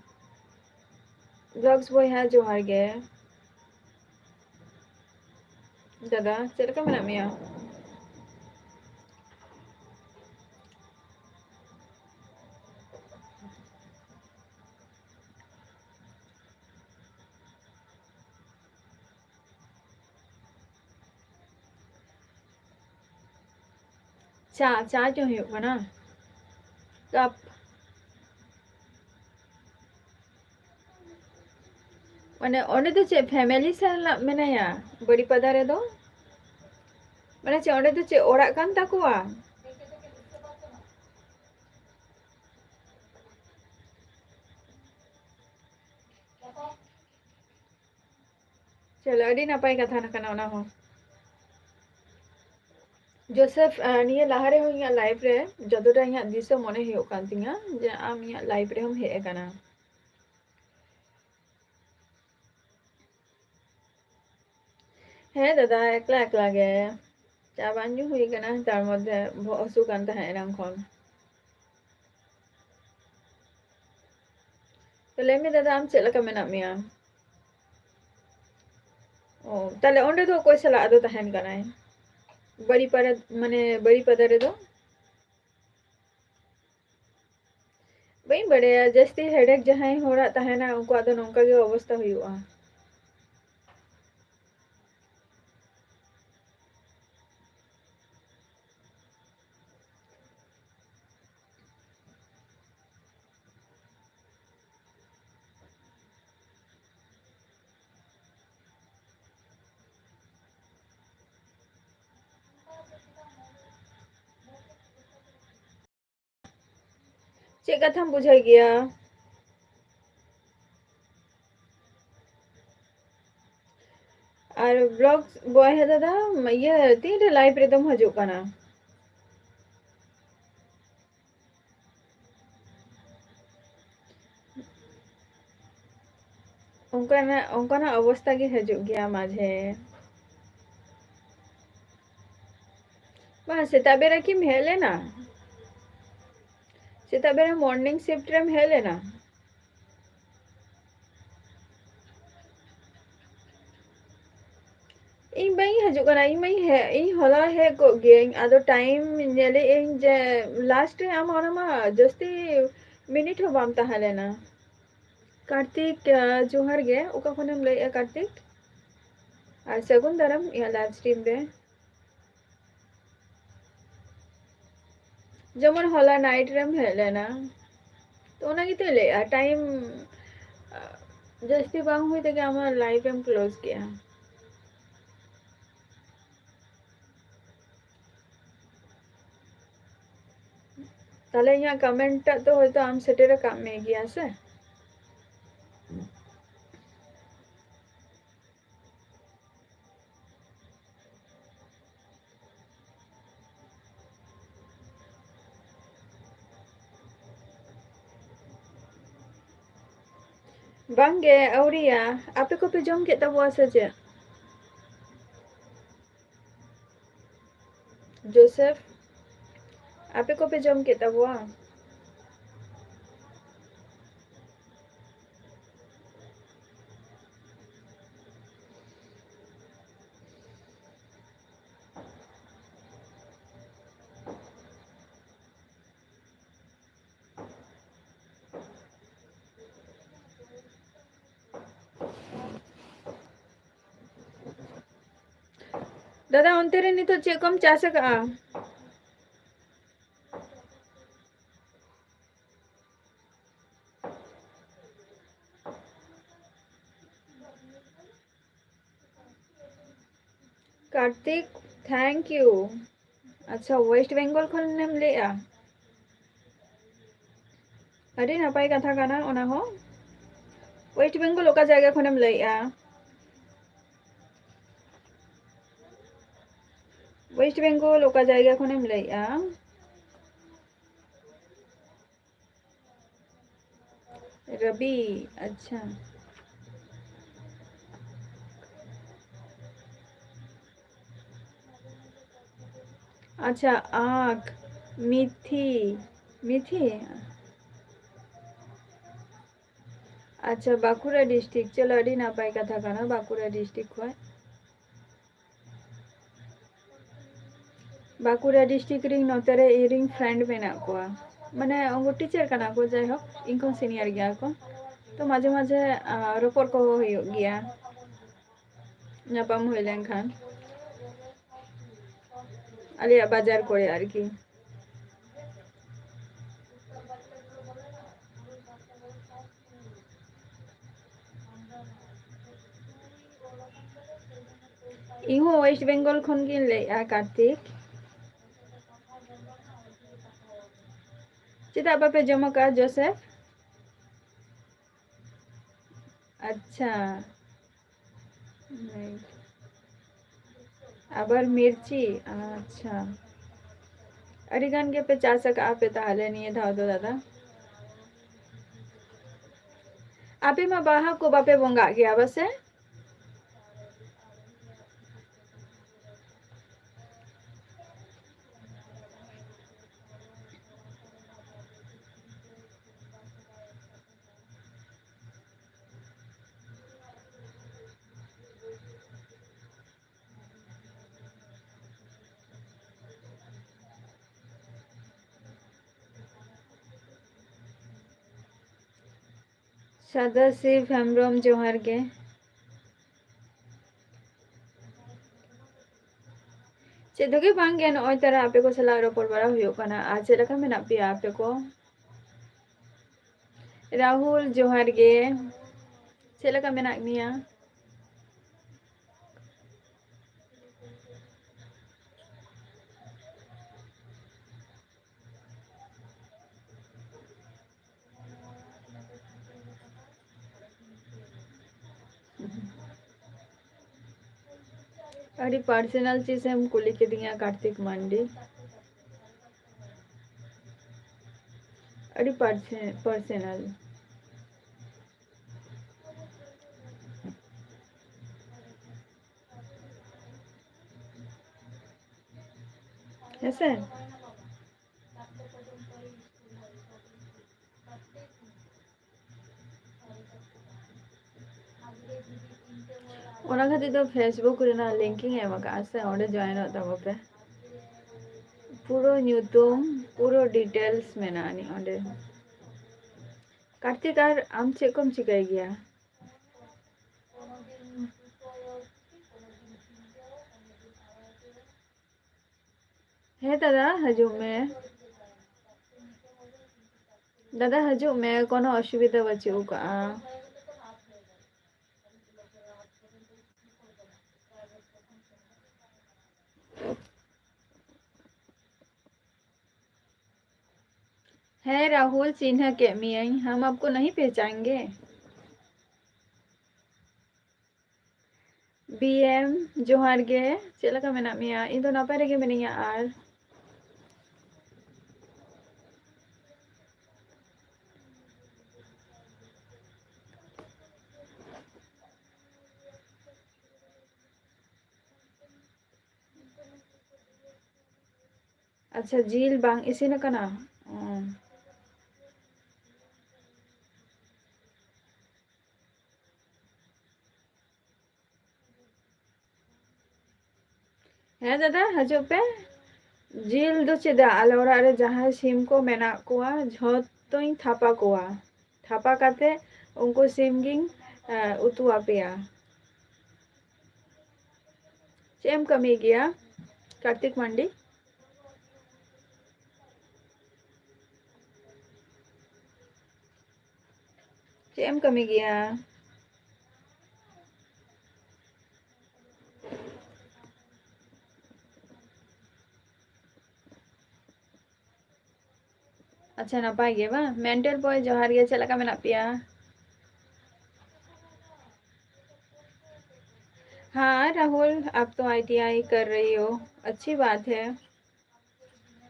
Vlogs ᱵᱚᱭᱦᱟ, ᱡᱚᱦᱟᱨ ᱜᱮ᱾ ᱫᱟᱫᱟ, ᱪᱮᱫ ᱞᱮᱠᱟ ᱢᱮᱱᱟᱜ ᱢᱮᱭᱟ? ᱪᱟ, ᱪᱟ ᱪᱚ ᱦᱩᱭᱩᱜ ᱠᱟᱱᱟ᱾ ᱠᱟᱯ᱾ ᱢᱟᱱᱮ ᱚᱸᱰᱮ ᱫᱚ ᱪᱮᱫ family ᱥᱟᱞᱟᱜ ᱢᱮᱱᱟᱭᱟ ᱵᱟᱹᱨᱤᱯᱟᱫᱟ ᱨᱮᱫᱚ? ᱢᱟᱱᱮ ᱪᱮᱫ ᱚᱸᱰᱮ ᱫᱚ ᱪᱮᱫ ᱚᱲᱟᱜ ᱠᱟᱱ ᱛᱟᱠᱚᱣᱟ? ᱪᱚᱞᱚ, ᱟᱹᱰᱤ ᱱᱟᱯᱟᱭ ᱠᱟᱛᱷᱟ ᱠᱟᱱᱟ ᱚᱱᱟ ᱦᱚᱸ᱾ ᱡᱳᱥᱮᱯᱷ, ᱟᱸ, ᱱᱤᱭᱟᱹ ᱞᱟᱦᱟ ᱨᱮᱦᱚᱸ ᱤᱧᱟᱹᱜ live ᱨᱮ ᱡᱚᱛᱚᱴᱟ ᱤᱧᱟᱹᱜ ᱫᱤᱥᱟᱹ ᱢᱚᱱᱮ ᱦᱩᱭᱩᱜ ᱠᱟᱱ ᱛᱤᱧᱟᱹ ᱡᱮ ᱟᱢ ᱤᱧᱟᱹᱜ live ᱨᱮᱦᱚᱸᱢ ᱦᱮᱡ ᱟᱠᱟᱱᱟ᱾ ᱦᱮᱸ ᱫᱟᱫᱟ, ᱮᱠᱞᱟ ᱮᱠᱞᱟ ᱜᱮ᱾ ᱪᱟ ᱵᱟᱝ ᱧᱩ ᱦᱩᱭ ᱠᱟᱱᱟ, ᱛᱟᱨ ᱢᱚᱫᱽᱫᱷᱮ ᱵᱚᱦᱚᱜ ᱦᱟᱹᱥᱩ ᱠᱟᱱ ᱛᱟᱦᱮᱸᱫ ᱮᱱᱟᱝ ᱠᱷᱚᱱ᱾ ᱛᱚ ᱞᱟᱹᱭ ᱢᱮ ᱫᱟᱫᱟ, ᱟᱢ ᱪᱮᱫ ᱞᱮᱠᱟ ᱢᱮᱱᱟᱜ ᱢᱮᱭᱟ? ᱚ, ᱛᱟᱦᱞᱮ ᱚᱸᱰᱮ ᱫᱚ ᱚᱠᱚᱭ ᱥᱟᱞᱟᱜ ᱟᱫᱚ ᱛᱟᱦᱮᱱ ᱠᱟᱱᱟᱭ? ᱵᱟᱹᱨᱤᱯᱟᱫᱟ, ᱢᱟᱱᱮ ᱵᱟᱹᱨᱤᱯᱟᱫᱟ ᱨᱮᱫᱚ? ᱵᱟᱹᱧ ᱵᱟᱲᱟᱭᱟ, ᱡᱟᱹᱥᱛᱤ headache ᱡᱟᱦᱟᱸᱭ ᱦᱚᱲᱟᱜ ᱛᱟᱦᱮᱱᱟ, ᱩᱱᱠᱩᱣᱟᱜ ᱫᱚ ᱱᱚᱝᱠᱟ ᱜᱮ ᱚᱵᱚᱥᱛᱟ ᱦᱩᱭᱩᱜᱼᱟ᱾ ᱪᱮᱫ ᱠᱟᱛᱷᱟᱢ ᱵᱩᱡᱷᱟᱹᱣ ᱜᱮᱭᱟ? ᱟᱨ vlog boy ᱦᱮ ᱫᱟᱫᱟ, ᱤᱭᱟᱹ, ᱛᱤᱱᱨᱮ live ᱨᱮᱫᱚᱢ ᱦᱤᱡᱩᱜ ᱠᱟᱱᱟ? ᱚᱱᱠᱟᱱᱟᱜ, ᱚᱱᱠᱟᱱᱟᱜ ᱚᱵᱚᱥᱛᱟ ᱜᱮ ᱦᱤᱡᱩᱜ ᱜᱮᱭᱟ ᱢᱟᱡᱷᱮ᱾ ᱵᱟᱝ, ᱥᱮᱛᱟᱜ ᱵᱮᱲᱟ ᱠᱤᱢ ᱦᱮᱡ ᱞᱮᱱᱟ? ᱥᱮᱛᱟᱜ ᱵᱮᱲᱟ morning shift ᱨᱮᱢ ᱦᱮᱡ ᱞᱮᱱᱟ? ᱤᱧ ᱵᱟᱹᱧ ᱦᱤᱡᱩᱜ ᱠᱟᱱᱟ, ᱤᱧ ᱢᱟᱧ ᱦᱮᱡ, ᱤᱧ ᱦᱚᱞᱟ ᱦᱮᱡ ᱠᱚᱜ ᱜᱤᱭᱟᱹᱧ, ᱟᱫᱚ time ᱧᱮᱞᱮᱫ ᱟᱹᱧ ᱡᱮ last ᱨᱮ ᱟᱢ ᱚᱱᱟ ᱢᱟ ᱡᱟᱹᱥᱛᱤ minute ᱦᱚᱸ ᱵᱟᱢ ᱛᱟᱦᱮᱸ ᱞᱮᱱᱟ᱾ ᱠᱟᱨᱛᱤᱠ, ᱟᱸ, ᱡᱚᱦᱟᱨ ᱜᱮ, ᱚᱠᱟ ᱠᱷᱚᱱᱮᱢ ᱞᱟᱹᱭᱮᱫᱼᱟ ᱠᱟᱨᱛᱤᱠ? ᱟᱨ ᱥᱟᱹᱜᱩᱱ ᱫᱟᱨᱟᱢ ᱤᱧᱟᱹᱜ live stream ᱨᱮ᱾ ᱡᱮᱢᱚᱱ ᱦᱚᱞᱟ night ᱨᱮᱢ ᱦᱮᱡ ᱞᱮᱱᱟ, ᱛᱚ ᱚᱱᱟ ᱜᱮᱛᱚᱧ ᱞᱟᱹᱭᱮᱫᱼᱟ, time, ᱟ, ᱡᱟᱹᱥᱛᱤ ᱵᱟᱝ ᱦᱩᱭ ᱛᱮᱜᱮ ᱟᱢᱟᱜ live ᱮᱢ close ᱠᱮᱜᱼᱟ᱾ ᱛᱟᱦᱞᱮ ᱤᱧᱟᱹᱜ comment ᱴᱟᱜ ᱫᱚ ᱦᱚᱭᱛᱳ ᱟᱢ ᱥᱮᱴᱮᱨ ᱟᱠᱟᱫ ᱢᱮ ᱜᱮᱭᱟ ᱥᱮ? ᱵᱟᱝᱜᱮ, ᱟᱹᱣᱨᱤᱭᱟ᱾ ᱟᱯᱮ ᱠᱚᱯᱮ ᱡᱚᱢ ᱠᱮᱫ ᱛᱟᱵᱚᱣᱟ ᱥᱮ ᱪᱮᱫ? ᱡᱳᱥᱮᱯᱷ, ᱟᱯᱮ ᱠᱚᱯᱮ ᱡᱚᱢ ᱠᱮᱫ ᱛᱟᱵᱚᱣᱟ? ᱫᱟᱫᱟ, ᱚᱱᱛᱮ ᱨᱮ ᱱᱤᱛᱚᱜ ᱪᱮᱫ ᱠᱚᱢ ᱪᱟᱥ ᱟᱠᱟᱜᱼᱟ? Kartik, thank you. ᱟᱪᱪᱷᱟ, West Bengal ᱠᱷᱚᱱᱮᱢ ᱞᱟᱹᱭᱮᱜᱼᱟ? ᱟᱹᱰᱤ ᱱᱟᱯᱟᱭ ᱠᱟᱛᱷᱟ ᱠᱟᱱᱟ ᱚᱱᱟ ᱦᱚᱸ᱾ West Bengal ᱚᱠᱟ ᱡᱟᱭᱜᱟ ᱠᱷᱚᱱᱮᱢ ᱞᱟᱹᱭᱮᱜᱼᱟ? West Bengal ᱚᱠᱟ ᱡᱟᱭᱜᱟ ᱠᱷᱚᱱᱮᱢ ᱞᱟᱹᱭᱮᱜᱼᱟ? ᱨᱚᱵᱤ, ᱟᱪᱪᱷᱟ᱾ ᱟᱪᱪᱷᱟ, ᱟᱸᱠ, ᱢᱤᱛᱷᱤ, ᱢᱤᱛᱷᱤ? ᱟᱪᱪᱷᱟ, ᱵᱟᱸᱠᱩᱲᱟ district, ᱪᱚᱞᱚ, ᱟᱹᱰᱤ ᱱᱟᱯᱟᱭ ᱠᱟᱛᱷᱟ ᱠᱟᱱᱟ, ᱵᱟᱸᱠᱩᱲᱟ district ᱠᱷᱚᱱ᱾ ᱵᱟᱸᱠᱩᱲᱟ district ᱨᱤᱧ ᱱᱚᱛᱮ ᱨᱮ ᱤᱧᱨᱤᱧ friend ᱢᱮᱱᱟᱜ ᱠᱚᱣᱟ, ᱢᱟᱱᱮ ᱩᱱᱠᱩ teacher ᱠᱟᱱᱟ ᱠᱚ, ᱡᱟᱭᱦᱳᱠ ᱤᱧ ᱠᱷᱚᱱ senior ᱜᱮᱭᱟ ᱠᱚ᱾ ᱛᱚ ᱢᱟᱡᱷᱮ ᱢᱟᱡᱷᱮ, ᱟ, ᱨᱚᱯᱚᱲ ᱠᱚ ᱦᱩᱭᱩᱜ ᱜᱮᱭᱟ, ᱧᱟᱯᱟᱢ ᱦᱩᱭ ᱞᱮᱱᱠᱷᱟᱱ ᱟᱞᱮᱭᱟᱜ ᱵᱟᱡᱟᱨ ᱠᱚᱨᱮ ᱟᱨᱠᱤ᱾ ᱤᱧ ᱦᱚᱸ ᱳᱭᱮᱥᱴ ᱵᱮᱝᱜᱚᱞ ᱠᱷᱚᱱ ᱜᱤᱧ ᱞᱟᱹᱭᱮᱫᱼᱟ, ᱠᱟᱨᱛᱤᱠ᱾ ᱪᱮᱫᱟᱜ ᱵᱟᱯᱮ ᱡᱚᱢ ᱟᱠᱟᱫᱼᱟ, ᱡᱳᱥᱮᱯᱷ? ᱟᱪᱪᱷᱟ᱾ ᱦᱩᱸ᱾ ᱟᱵᱟᱨ ᱢᱤᱨᱪᱤ? ᱟᱪᱪᱷᱟ᱾ ᱟᱹᱰᱤ ᱜᱟᱱ ᱜᱮᱯᱮ ᱪᱟᱥ ᱟᱠᱟᱫᱼᱟ ᱯᱮ ᱛᱟᱦᱚᱞᱮ ᱱᱤᱭᱟᱹ ᱫᱷᱟᱣ ᱫᱚ, ᱫᱟᱫᱟ? ᱟᱯᱮ ᱢᱟ ᱵᱟᱦᱟ ᱠᱚ ᱵᱟᱯᱮ ᱵᱚᱸᱜᱟᱜ ᱜᱮᱭᱟ ᱵᱟᱥᱮ? ᱥᱟᱫᱟ ᱥᱤᱵ ᱦᱮᱢᱵᱨᱚᱢ, ᱡᱚᱦᱟᱨ ᱜᱮ᱾ ᱪᱮᱫ ᱦᱚᱸ ᱜᱮ ᱵᱟᱝ ᱜᱮ, ᱱᱚᱜᱼᱚᱭ ᱛᱟᱨᱟ ᱟᱯᱮ ᱠᱚ ᱥᱟᱞᱟᱜ ᱨᱚᱯᱚᱲ ᱵᱟᱲᱟ ᱦᱩᱭᱩᱜ ᱠᱟᱱᱟ᱾ ᱟᱨ ᱪᱮᱫ ᱞᱮᱠᱟ ᱢᱮᱱᱟᱜ ᱯᱮᱭᱟ ᱟᱯᱮ ᱠᱚ? ᱨᱟᱦᱩᱞ, ᱡᱚᱦᱟᱨ ᱜᱮ᱾ ᱪᱮᱫ ᱞᱮᱠᱟ ᱢᱮᱱᱟᱜ ᱢᱮᱭᱟ? ᱟᱹᱰᱤ personal ᱪᱤᱡᱽ ᱮᱢ ᱠᱩᱞᱤ ᱠᱤᱫᱤᱧᱟ, ᱠᱟᱨᱛᱤᱠ ᱢᱟᱱᱰᱤ᱾ ᱟᱹᱰᱤ ᱯᱟᱨᱥᱮ-, personal᱾ ᱦᱮᱸᱥᱮ? ᱚᱱᱟ ᱠᱷᱟᱹᱛᱤᱨ ᱫᱚ Facebook ᱨᱮᱱᱟᱜ link ᱤᱧ ᱮᱢ ᱟᱠᱟᱫᱼᱟ ᱥᱮ, ᱚᱸᱰᱮ join ᱚᱜ ᱛᱟᱵᱚ ᱯᱮ᱾ ᱯᱩᱨᱟᱹ ᱧᱩᱛᱩᱢ, ᱯᱩᱨᱟᱹ details ᱢᱮᱱᱟᱜ ᱟᱹᱱᱤᱡ ᱚᱸᱰᱮ᱾ ᱠᱟᱨᱛᱤᱠ, ᱟᱨ ᱟᱢ ᱪᱮᱫ ᱠᱚᱢ ᱪᱤᱠᱟᱹᱭ ᱜᱮᱭᱟ? ᱦᱮᱸ ᱫᱟᱫᱟ, ᱦᱤᱡᱩᱜ ᱢᱮ᱾ ᱫᱟᱫᱟ, ᱦᱤᱡᱩᱜ ᱢᱮ, ᱠᱳᱱᱳ ᱚᱥᱩᱵᱤᱫᱷᱟ ᱵᱟᱹᱪᱩᱜ ᱟᱠᱟᱜᱼᱟ᱾ ᱦᱮᱸ ᱨᱟᱦᱩᱞ, ᱪᱤᱱᱦᱟᱹ ᱠᱮᱫ ᱢᱤᱭᱟᱹᱧ, ᱦᱟᱢ ᱟᱯᱠᱳ ᱱᱟᱦᱤ ᱯᱮᱦᱪᱟᱱ ᱜᱮ᱾ ᱵᱤ ᱮᱢ, ᱡᱚᱦᱟᱨ ᱜᱮ, ᱪᱮᱫ ᱞᱮᱠᱟ ᱢᱮᱱᱟᱜ ᱢᱮᱭᱟ? ᱤᱧ ᱫᱚ ᱱᱟᱯᱟᱭ ᱨᱮᱜᱮ ᱢᱤᱱᱟᱹᱧᱟ᱾ ᱟᱨ ᱟᱪᱪᱷᱟ, ᱡᱤᱞ ᱵᱟᱝ ᱤᱥᱤᱱ ᱟᱠᱟᱱᱟ? ᱚ᱾ ᱦᱮᱸ ᱫᱟᱫᱟ, ᱦᱤᱡᱩᱜ ᱯᱮ᱾ ᱡᱤᱞ ᱫᱚ ᱪᱮᱫᱟᱜ, ᱟᱞᱮ ᱚᱲᱟᱜ ᱨᱮ ᱡᱟᱦᱟᱸᱭ ᱥᱤᱢ ᱠᱚ ᱢᱮᱱᱟᱜ ᱠᱚᱣᱟ, ᱡᱷᱚᱛᱚᱧ ᱛᱷᱟᱯᱟ ᱠᱚᱣᱟ᱾ ᱛᱷᱟᱯᱟ ᱠᱟᱛᱮ ᱩᱱᱠᱩ ᱥᱤᱢ ᱜᱤᱧ, ᱮ, ᱩᱛᱩ ᱟᱯᱮᱭᱟ᱾ ᱪᱮᱫ ᱮᱢ ᱠᱟᱹᱢᱤ ᱜᱮᱭᱟ, ᱠᱟᱨᱛᱤᱠ ᱢᱟᱱᱰᱤ? ᱪᱮᱫ ᱮᱢ ᱠᱟᱹᱢᱤ ᱜᱮᱭᱟ? ᱟᱪᱪᱷᱟ, ᱱᱟᱯᱟᱭ ᱜᱮ ᱵᱟᱝ? ᱢᱮᱱᱴᱟᱞ ᱵᱚᱭ, ᱡᱚᱦᱟᱨ ᱜᱮ, ᱪᱮᱫ ᱞᱮᱠᱟ ᱢᱮᱱᱟᱜ ᱯᱮᱭᱟ? हाँ राहुल, आप तो आईटीआई कर रही हो, अच्छी बात है।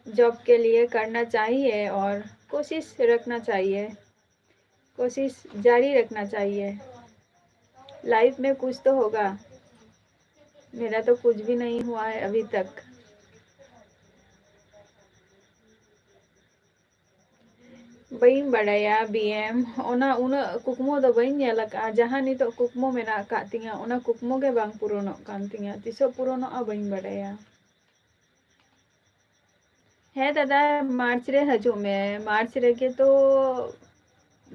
जॉब के लिए करना चाहिए और कोशिश रखना चाहिए, कोशिश जारी रखना चाहिए। लाइफ में कुछ तो होगा, मेरा तो कुछ भी नहीं हुआ है अभी तक। ᱵᱟᱹᱧ ᱵᱟᱰᱟᱭᱟ ᱵᱤ ᱮᱢ, ᱚᱱᱟ ᱩᱱᱟᱹᱜ ᱠᱩᱠᱢᱩ ᱫᱚ ᱵᱟᱹᱧ ᱧᱮᱞ ᱟᱠᱟᱫᱼᱟ᱾ ᱡᱟᱦᱟᱸ ᱱᱤᱛᱚᱜ ᱠᱩᱠᱢᱩ ᱢᱮᱱᱟᱜ ᱟᱠᱟᱫ ᱛᱤᱧᱟᱹ, ᱚᱱᱟ ᱠᱩᱠᱢᱩ ᱜᱮ ᱵᱟᱝ ᱯᱩᱨᱚᱱᱚᱜ ᱠᱟᱱ ᱛᱤᱧᱟᱹ᱾ ᱛᱤᱥᱚᱜ ᱯᱩᱨᱚᱱᱚᱜᱼᱟ, ᱵᱟᱹᱧ ᱵᱟᱰᱟᱭᱟ᱾ ᱦᱮᱸ ᱫᱟᱫᱟ, ᱢᱟᱨᱪ ᱨᱮ ᱦᱤᱡᱩᱜ ᱢᱮ᱾ ᱢᱟᱨᱪ ᱨᱮᱜᱮ ᱛᱚ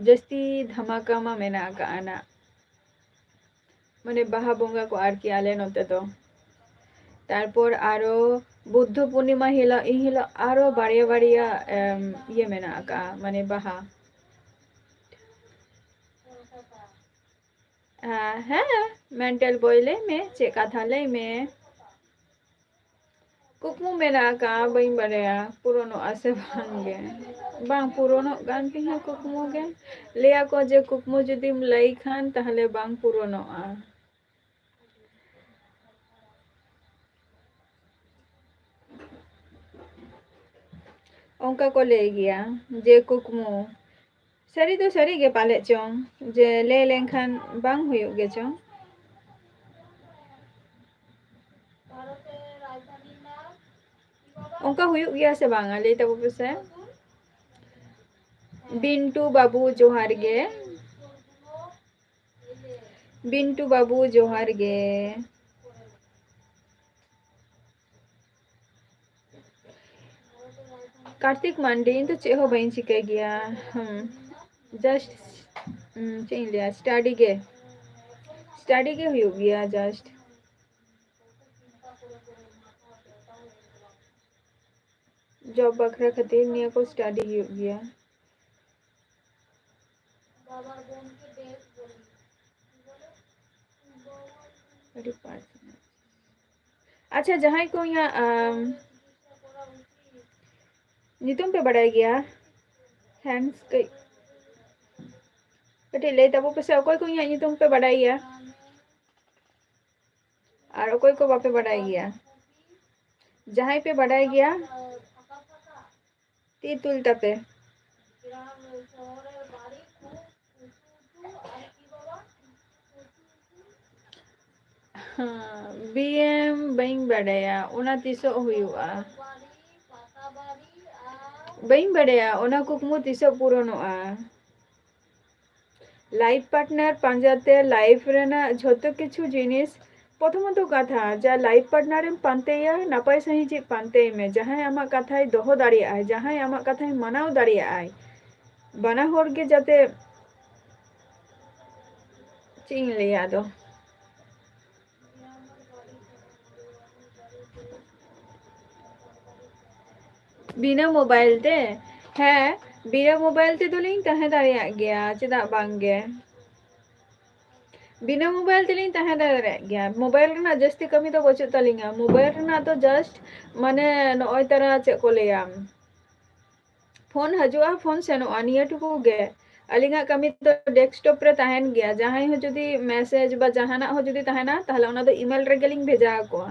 ᱡᱟᱹᱥᱛᱤ ᱫᱷᱟᱢᱟᱠᱟ ᱢᱟ ᱢᱮᱱᱟᱜ ᱟᱠᱟᱫᱼᱟ ᱱᱟᱜ᱾ ᱢᱟᱱᱮ ᱵᱟᱦᱟ ᱵᱚᱸᱜᱟ ᱠᱚ ᱟᱨᱠᱤ ᱟᱞᱮ ᱱᱚᱛᱮ ᱫᱚ᱾ ᱛᱟᱨᱯᱚᱨ ᱟᱨᱚ ᱵᱩᱫᱽᱫᱷᱚ ᱯᱩᱨᱱᱤᱢᱟ ᱦᱤᱞᱳᱜ, ᱤᱱ ᱦᱤᱞᱳᱜ ᱟᱨᱚ ᱵᱟᱨᱭᱟ ᱵᱟᱨᱭᱟ, ᱮᱢ, ᱤᱭᱟᱹ ᱢᱮᱱᱟᱜ ᱟᱠᱟᱫᱼᱟ, ᱢᱟᱱᱮ ᱵᱟᱦᱟ᱾ ᱟ, ᱦᱮᱸ, ᱢᱮᱱᱴᱟᱞ ᱵᱚᱭ, ᱞᱟᱹᱭ ᱢᱮ, ᱪᱮᱫ ᱠᱟᱛᱷᱟ, ᱞᱟᱹᱭ ᱢᱮ᱾ ᱠᱩᱠᱢᱩ ᱢᱮᱱᱟᱜ ᱟᱠᱟᱫᱼᱟ, ᱵᱟᱹᱧ ᱵᱟᱲᱟᱭᱟ ᱯᱩᱨᱚᱱᱚᱜᱼᱟ ᱥᱮ ᱵᱟᱝ ᱜᱮ᱾ ᱵᱟᱝ ᱯᱩᱨᱚᱱᱚᱜ ᱠᱟᱱ ᱛᱤᱧᱟᱹ ᱠᱩᱠᱢᱩ ᱜᱮ᱾ ᱞᱟᱹᱭᱟᱠᱚ ᱡᱮ ᱠᱩᱠᱢᱩ ᱡᱩᱫᱤᱢ ᱞᱟᱹᱭ ᱠᱷᱟᱱ ᱛᱟᱦᱞᱮ ᱵᱟᱝ ᱯᱩᱨᱚᱱᱚᱜᱼᱟ᱾ ᱚᱱᱠᱟ ᱠᱚ ᱞᱟᱹᱭ ᱜᱮᱭᱟ ᱡᱮ ᱠᱩᱠᱢᱩ᱾ ᱥᱟᱹᱨᱤ ᱫᱚ ᱥᱟᱹᱨᱤ ᱜᱮ ᱯᱟᱞᱮᱫ ᱪᱚᱝ, ᱡᱮ ᱞᱟᱹᱭ ᱞᱮᱱᱠᱷᱟᱱ ᱵᱟᱝ ᱦᱩᱭᱩᱜ ᱜᱮ ᱪᱚᱝ᱾ ᱚᱱᱠᱟ ᱦᱩᱭᱩᱜ ᱜᱮᱭᱟ ᱥᱮ ᱵᱟᱝᱟ, ᱞᱟᱹᱭ ᱛᱟᱵᱚ ᱯᱮᱥᱮ᱾ ᱵᱤᱱᱴᱩ ᱵᱟᱹᱵᱩ ᱡᱚᱦᱟᱨ ᱜᱮ᱾ ᱵᱤᱱᱴᱩ ᱵᱟᱹᱵᱩ ᱡᱚᱦᱟᱨ ᱜᱮ᱾ ᱠᱟᱨᱛᱤᱠ ᱢᱟᱱᱰᱤ, ᱤᱧ ᱫᱚ ᱪᱮᱫ ᱦᱚᱸ ᱵᱟᱹᱧ ᱪᱤᱠᱟᱹᱭ ᱜᱮᱭᱟ᱾ ᱦᱩᱸ, just, ᱩᱸ, ᱪᱮᱫ ᱤᱧ ᱞᱟᱹᱭᱟ, study ᱜᱮ, study ᱜᱮ ᱦᱩᱭᱩᱜ ᱜᱮᱭᱟ just᱾ Job ᱵᱟᱠᱷᱨᱟ ᱠᱷᱟᱹᱛᱤᱨ ᱱᱤᱭᱟᱹ ᱠᱚ study ᱦᱩᱭᱩᱜ ᱜᱮᱭᱟ᱾ ᱟᱹᱰᱤ personal᱾ ᱟᱪᱪᱷᱟ, ᱡᱟᱦᱟᱸᱭ ᱠᱚ ᱤᱧᱟᱹᱜ, ᱟᱢ, ᱧᱩᱛᱩᱢ ᱯᱮ ᱵᱟᱰᱟᱭ ᱜᱮᱭᱟ? Hands ᱠᱟᱹᱡ, ᱠᱟᱹᱴᱤᱡ ᱞᱟᱹᱭ ᱛᱟᱵᱚ ᱯᱮᱥᱮ, ᱚᱠᱚᱭ ᱠᱚ ᱤᱧᱟᱹᱜ ᱧᱩᱛᱩᱢ ᱯᱮ ᱵᱟᱰᱟᱭ ᱜᱮᱭᱟ? ᱟᱨ ᱚᱠᱚᱭ ᱠᱚ ᱵᱟᱯᱮ ᱵᱟᱰᱟᱭ ᱜᱮᱭᱟ? ᱡᱟᱦᱟᱸᱭ ᱯᱮ ᱵᱟᱰᱟᱭ ᱜᱮᱭᱟ, ᱛᱤ ᱛᱩᱞ ᱛᱟᱯᱮ᱾ ᱦᱮᱸ, ᱵᱤ ᱮᱢ ᱵᱟᱹᱧ ᱵᱟᱰᱟᱭᱟ, ᱚᱱᱟ ᱛᱤᱥᱚᱜ ᱦᱩᱭᱩᱜᱼᱟ? ᱵᱟᱹᱧ ᱵᱟᱰᱟᱭᱟ, ᱚᱱᱟ ᱠᱩᱠᱢᱩ ᱛᱤᱥᱚᱜ ᱯᱩᱨᱚᱱᱚᱜᱼᱟ? Life partner ᱯᱟᱸᱡᱟᱛᱮ life ᱨᱮᱱᱟᱜ ᱡᱷᱚᱛᱚ ᱠᱤᱪᱷᱩ ᱡᱤᱱᱤᱥ, ᱯᱨᱚᱛᱷᱚᱢᱚᱛᱚ ᱠᱟᱛᱷᱟ, ᱡᱟ life partner ᱮᱢ ᱯᱟᱱᱛᱮᱭᱟ, ᱱᱟᱯᱟᱭ ᱥᱟᱺᱦᱤᱡ ᱯᱟᱱᱛᱮᱭ ᱢᱮ, ᱡᱟᱦᱟᱸᱭ ᱟᱢᱟᱜ ᱠᱟᱛᱷᱟᱭ ᱫᱚᱦᱚ ᱫᱟᱲᱮᱭᱟᱜᱼᱟᱭ, ᱡᱟᱦᱟᱸᱭ ᱟᱢᱟᱜ ᱠᱟᱛᱷᱟᱭ ᱢᱟᱱᱟᱣ ᱫᱟᱲᱮᱭᱟᱜᱼᱟᱭ᱾ ᱵᱟᱱᱟ ᱦᱚᱲ ᱜᱮ ᱡᱟᱛᱮ, ᱪᱮᱫ ᱤᱧ ᱞᱟᱹᱭᱟ ᱟᱫᱚ, ᱵᱤᱱᱟᱹ mobile ᱛᱮ? ᱦᱮᱸ, ᱵᱤᱱᱟᱹ mobile ᱛᱮᱫᱚ ᱞᱤᱧ ᱛᱟᱦᱮᱸ ᱫᱟᱲᱮᱭᱟᱜ ᱜᱮᱭᱟ, ᱪᱮᱫᱟᱜ ᱵᱟᱝ ᱜᱮ᱾ ᱵᱤᱱᱟᱹ ᱢᱳᱵᱟᱭᱤᱞ ᱛᱮᱞᱤᱧ ᱛᱟᱦᱮᱸ ᱫᱟᱲᱮᱭᱟᱜ ᱜᱮᱭᱟ᱾ ᱢᱳᱵᱟᱭᱤᱞ ᱨᱮᱱᱟᱜ ᱡᱟᱹᱥᱛᱤ ᱠᱟᱹᱢᱤ ᱫᱚ ᱵᱟᱹᱪᱩᱜ ᱛᱟᱹᱞᱤᱧᱟ᱾ ᱢᱳᱵᱟᱭᱤᱞ ᱨᱮᱱᱟᱜ ᱫᱚ just ᱢᱟᱱᱮ ᱱᱚᱜᱼᱚᱭ ᱛᱟᱨᱟ ᱪᱮᱫ ᱠᱚ ᱞᱟᱹᱭᱟ, ᱯᱷᱳᱱ ᱦᱤᱡᱩᱜᱼᱟ, ᱯᱷᱳᱱ ᱥᱮᱱᱚᱜᱼᱟ, ᱱᱤᱭᱟᱹ ᱴᱩᱠᱩ ᱜᱮ᱾ ᱟᱹᱞᱤᱧᱟᱜ ᱠᱟᱹᱢᱤ ᱫᱚ ᱰᱮᱥᱠᱴᱚᱯ ᱨᱮ ᱛᱟᱦᱮᱱ ᱜᱮᱭᱟ᱾ ᱡᱟᱦᱟᱸᱭ ᱦᱚᱸ ᱡᱩᱫᱤ ᱢᱮᱥᱮᱡᱽ ᱵᱟ ᱡᱟᱦᱟᱱᱟᱜ ᱦᱚᱸ ᱡᱩᱫᱤ ᱛᱟᱦᱮᱱᱟ, ᱛᱟᱦᱚᱞᱮ ᱚᱱᱟ ᱫᱚ ᱤᱢᱮᱞ ᱨᱮᱜᱮ ᱞᱤᱧ ᱵᱷᱮᱡᱟ ᱟᱠᱚᱣᱟ᱾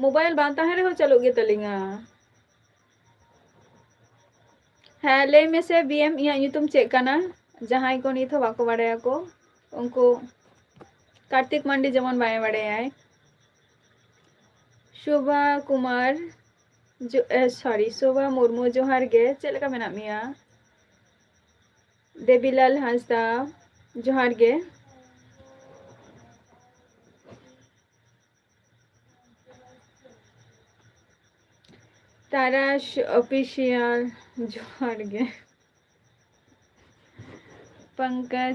ᱢᱳᱵᱟᱭᱤᱞ ᱵᱟᱝ ᱛᱟᱦᱮᱱ ᱨᱮᱦᱚᱸ ᱪᱟᱹᱞᱩᱜ ᱜᱮ ᱛᱟᱹᱞᱤᱧᱟ᱾ ᱦᱮᱸ, ᱞᱟᱹᱭ ᱢᱮᱥᱮ ᱵᱤ ᱮᱢ, ᱤᱧᱟᱹᱜ ᱧᱩᱛᱩᱢ ᱪᱮᱫ ᱠᱟᱱᱟ? ᱡᱟᱦᱟᱸᱭ ᱠᱚ ᱱᱤᱛ ᱦᱚᱸ ᱵᱟᱠᱚ ᱵᱟᱲᱟᱭᱟᱠᱚ, ᱩᱱᱠᱩ ᱠᱟᱨᱛᱤᱠ ᱢᱟᱱᱰᱤ ᱡᱮᱢᱚᱱ ᱵᱟᱭ ᱵᱟᱲᱟᱭᱟᱭ᱾ ᱥᱳᱵᱷᱟ ᱠᱩᱢᱟᱨ, ᱡᱚ-, ᱮ, sorry, ᱥᱳᱵᱷᱟ ᱢᱩᱨᱢᱩ, ᱡᱚᱦᱟᱨ ᱜᱮ, ᱪᱮᱫ ᱞᱮᱠᱟ ᱢᱮᱱᱟᱜ ᱢᱮᱭᱟ? ᱫᱮᱵᱤᱞᱟᱞ ᱦᱟᱸᱥᱫᱟ, ᱡᱚᱦᱟᱨ ᱜᱮ᱾ ᱛᱟᱨᱟᱥ ᱚᱯᱷᱤᱥᱤᱭᱟᱞ, ᱡᱚᱦᱟᱨ ᱜᱮ᱾ ᱯᱚᱝᱠᱚᱡᱽ,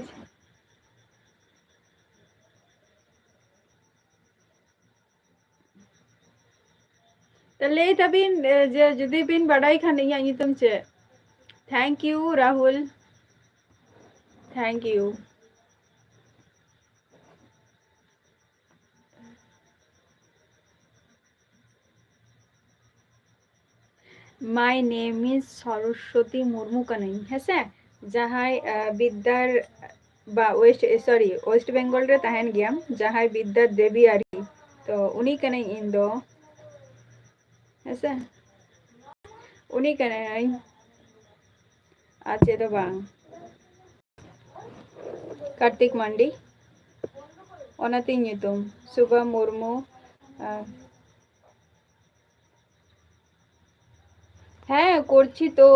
ᱛᱚ ᱞᱟᱹᱭ ᱛᱟᱵᱤᱱ, ᱮ, ᱡᱮ ᱡᱩᱫᱤ ᱵᱤᱱ ᱵᱟᱰᱟᱭ ᱠᱷᱟᱱ ᱤᱧᱟᱹᱜ ᱧᱩᱛᱩᱢ ᱪᱮᱫ? Thank you, Rahul. Thank you. My name is Saraswati Murmu ᱠᱟᱹᱱᱟᱹᱧ, ᱦᱮᱸᱥᱮ? ᱡᱟᱦᱟᱸᱭ, ᱟ, ᱵᱤᱫᱽᱫᱟᱨ ᱵᱟ ᱳᱭᱮᱥᱴ, ᱮ, sorry, ᱳᱭᱮᱥᱴ ᱵᱮᱝᱜᱚᱞ ᱨᱮ ᱛᱟᱦᱮᱱ ᱜᱮᱭᱟᱢ, ᱡᱟᱦᱟᱸᱭ ᱵᱤᱫᱽᱫᱟ ᱫᱮᱵᱤ ᱟᱨᱤ, ᱛᱚ ᱩᱱᱤ ᱠᱟᱹᱱᱟᱹᱧ ᱤᱧ ᱫᱚ, ᱦᱮᱸᱥᱮ? ᱩᱱᱤ ᱠᱟᱹᱱᱟᱹᱧ, ᱟᱨ ᱪᱮᱫ ᱦᱚᱸ ᱵᱟᱝ᱾ ᱠᱟᱨᱛᱤᱠ ᱢᱟᱱᱰᱤ, ᱚᱱᱟᱛᱤᱧ ᱧᱩᱛᱩᱢ ᱥᱩᱵᱷᱟ ᱢᱩᱨᱢᱩ᱾ ᱟᱨ ᱦᱮᱸ, করছি তো,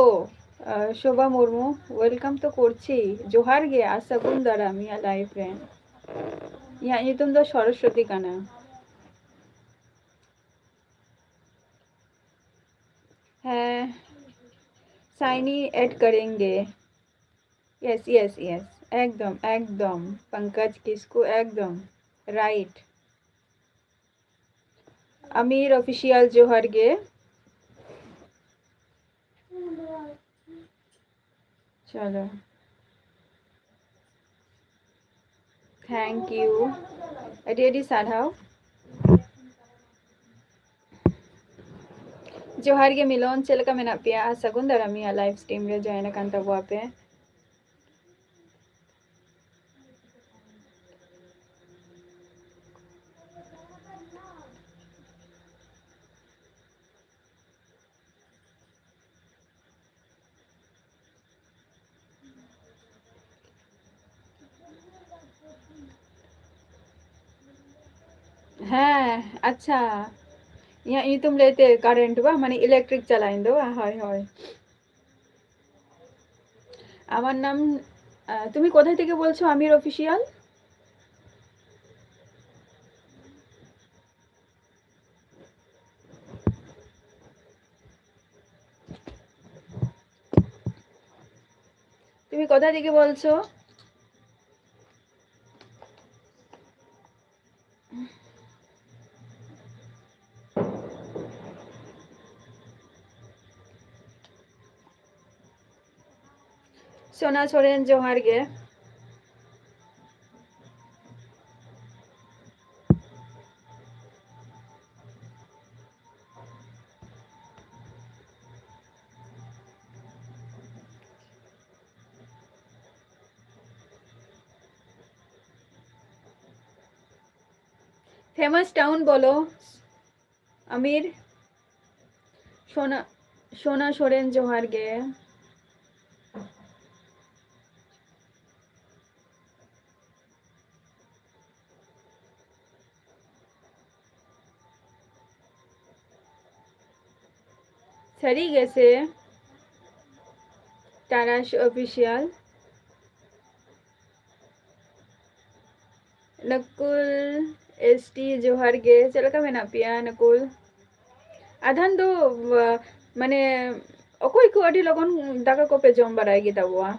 আহ, শোভা মুর্মু, welcome তো করছি। ᱡᱚᱦᱟᱨ ᱜᱮ, ᱟᱨ ᱥᱟᱹᱜᱩᱱ ᱫᱟᱨᱟᱢ ᱤᱧᱟᱹᱜ live ᱨᱮ᱾ ᱤᱧᱟᱹᱜ ᱧᱩᱛᱩᱢ ᱫᱚ ᱥᱚᱨᱚᱥᱚᱛᱤ ᱠᱟᱱᱟ᱾ ᱦᱮᱸ, ᱥᱟᱭᱱᱤ add ᱠᱟᱨᱮᱝᱜᱮ᱾ Yes, yes, yes, ᱮᱠᱫᱚᱢ, ᱮᱠᱫᱚᱢ, ᱯᱚᱝᱠᱚᱡᱽ ᱠᱤᱥᱠᱩ, ᱮᱠᱫᱚᱢ, right. ᱟᱢᱤᱨ ᱚᱯᱷᱤᱥᱤᱭᱟᱞ, ᱡᱚᱦᱟᱨ ᱜᱮ᱾ ᱪᱚᱞᱚ᱾ Thank you. ᱟᱹᱰᱤ ᱟᱹᱰᱤ ᱥᱟᱨᱦᱟᱣ᱾ ᱡᱚᱦᱟᱨ ᱜᱮ ᱢᱤᱞᱚᱱ, ᱪᱮᱫ ᱞᱮᱠᱟ ᱢᱮᱱᱟᱜ ᱯᱮᱭᱟ? ᱟᱨ ᱥᱟᱹᱜᱩᱱ ᱫᱟᱨᱟᱢ ᱤᱧᱟᱹᱜ live stream ᱨᱮ join ᱟᱠᱟᱱ ᱛᱟᱵᱚᱣᱟ ᱯᱮ᱾ ᱦᱮᱸ, ᱟᱪᱪᱷᱟ᱾ ᱤᱧᱟᱹᱜ ᱧᱩᱛᱩᱢ ᱞᱟᱹᱭᱛᱮ current ᱵᱟ, ᱢᱟᱱᱮ electric ᱪᱟᱞᱟᱣᱮᱱ ᱫᱚ ᱵᱟ? ᱦᱳᱭ, ᱦᱳᱭ᱾ আমার নাম, আহ, তুমি কোথায় থেকে বলছো? আমির অফিসিয়াল? তুমি কোথা থেকে বলছো? ᱥᱳᱱᱟ ᱥᱚᱨᱮᱱ, ᱡᱚᱦᱟᱨ ᱜᱮ᱾ Famous town ᱵᱚᱞᱚ, ᱟᱢᱤᱨ᱾ ᱥᱳᱱᱟ, ᱥᱳᱱᱟ ᱥᱚᱨᱮᱱ, ᱡᱚᱦᱟᱨ ᱜᱮ᱾ ᱥᱟᱹᱨᱤ ᱜᱮᱥᱮ? ᱛᱟᱨᱟᱥ ᱚᱯᱷᱤᱥᱤᱭᱟᱞ᱾ ᱱᱟᱠᱩᱞ ᱮᱥ ᱴᱤ, ᱡᱚᱦᱟᱨ ᱜᱮ᱾ ᱪᱮᱫ ᱞᱮᱠᱟ ᱢᱮᱱᱟᱜ ᱯᱮᱭᱟ ᱱᱟᱠᱩᱞ? ᱟᱫᱷᱟᱱ ᱫᱚ, ᱟ, ᱢᱟᱱᱮ, ᱚᱠᱚᱭ ᱠᱚ ᱟᱹᱰᱤ ᱞᱚᱜᱚᱱ ᱫᱟᱠᱟ ᱠᱚᱯᱮ ᱡᱚᱢ ᱵᱟᱲᱟᱭ ᱜᱮ ᱛᱟᱵᱚᱣᱟ?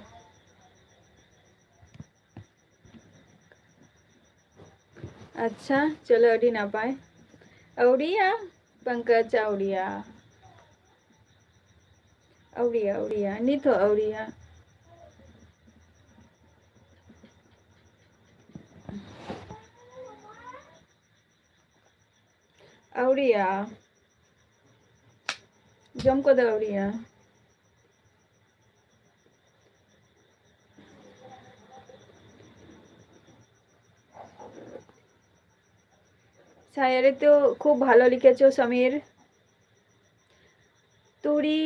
ᱟᱪᱪᱷᱟ, ᱪᱚᱞᱚ, ᱟᱹᱰᱤ ᱱᱟᱯᱟᱭ᱾ ᱟᱹᱣᱲᱤᱭᱟ, ᱯᱚᱝᱠᱚᱡᱽ, ᱟᱹᱣᱲᱤᱭᱟ᱾ ᱟᱹᱣᱲᱤᱭᱟ, ᱟᱹᱣᱲᱤᱭᱟ, ᱱᱤᱛ ᱦᱚᱸ ᱟᱹᱣᱲᱤᱭᱟ᱾ ᱟᱹᱣᱨᱤᱭᱟ, ᱡᱚᱢ ᱠᱚᱫᱚ ᱟᱹᱣᱨᱤᱭᱟ᱾ ᱥᱟᱭ ᱨᱤᱛᱩ, ᱠᱷᱩᱵ ᱵᱷᱟᱞᱚ ᱞᱤᱠᱷᱮᱪᱚ ᱥᱚᱢᱤᱨ᱾ ᱛᱩᱲᱤ,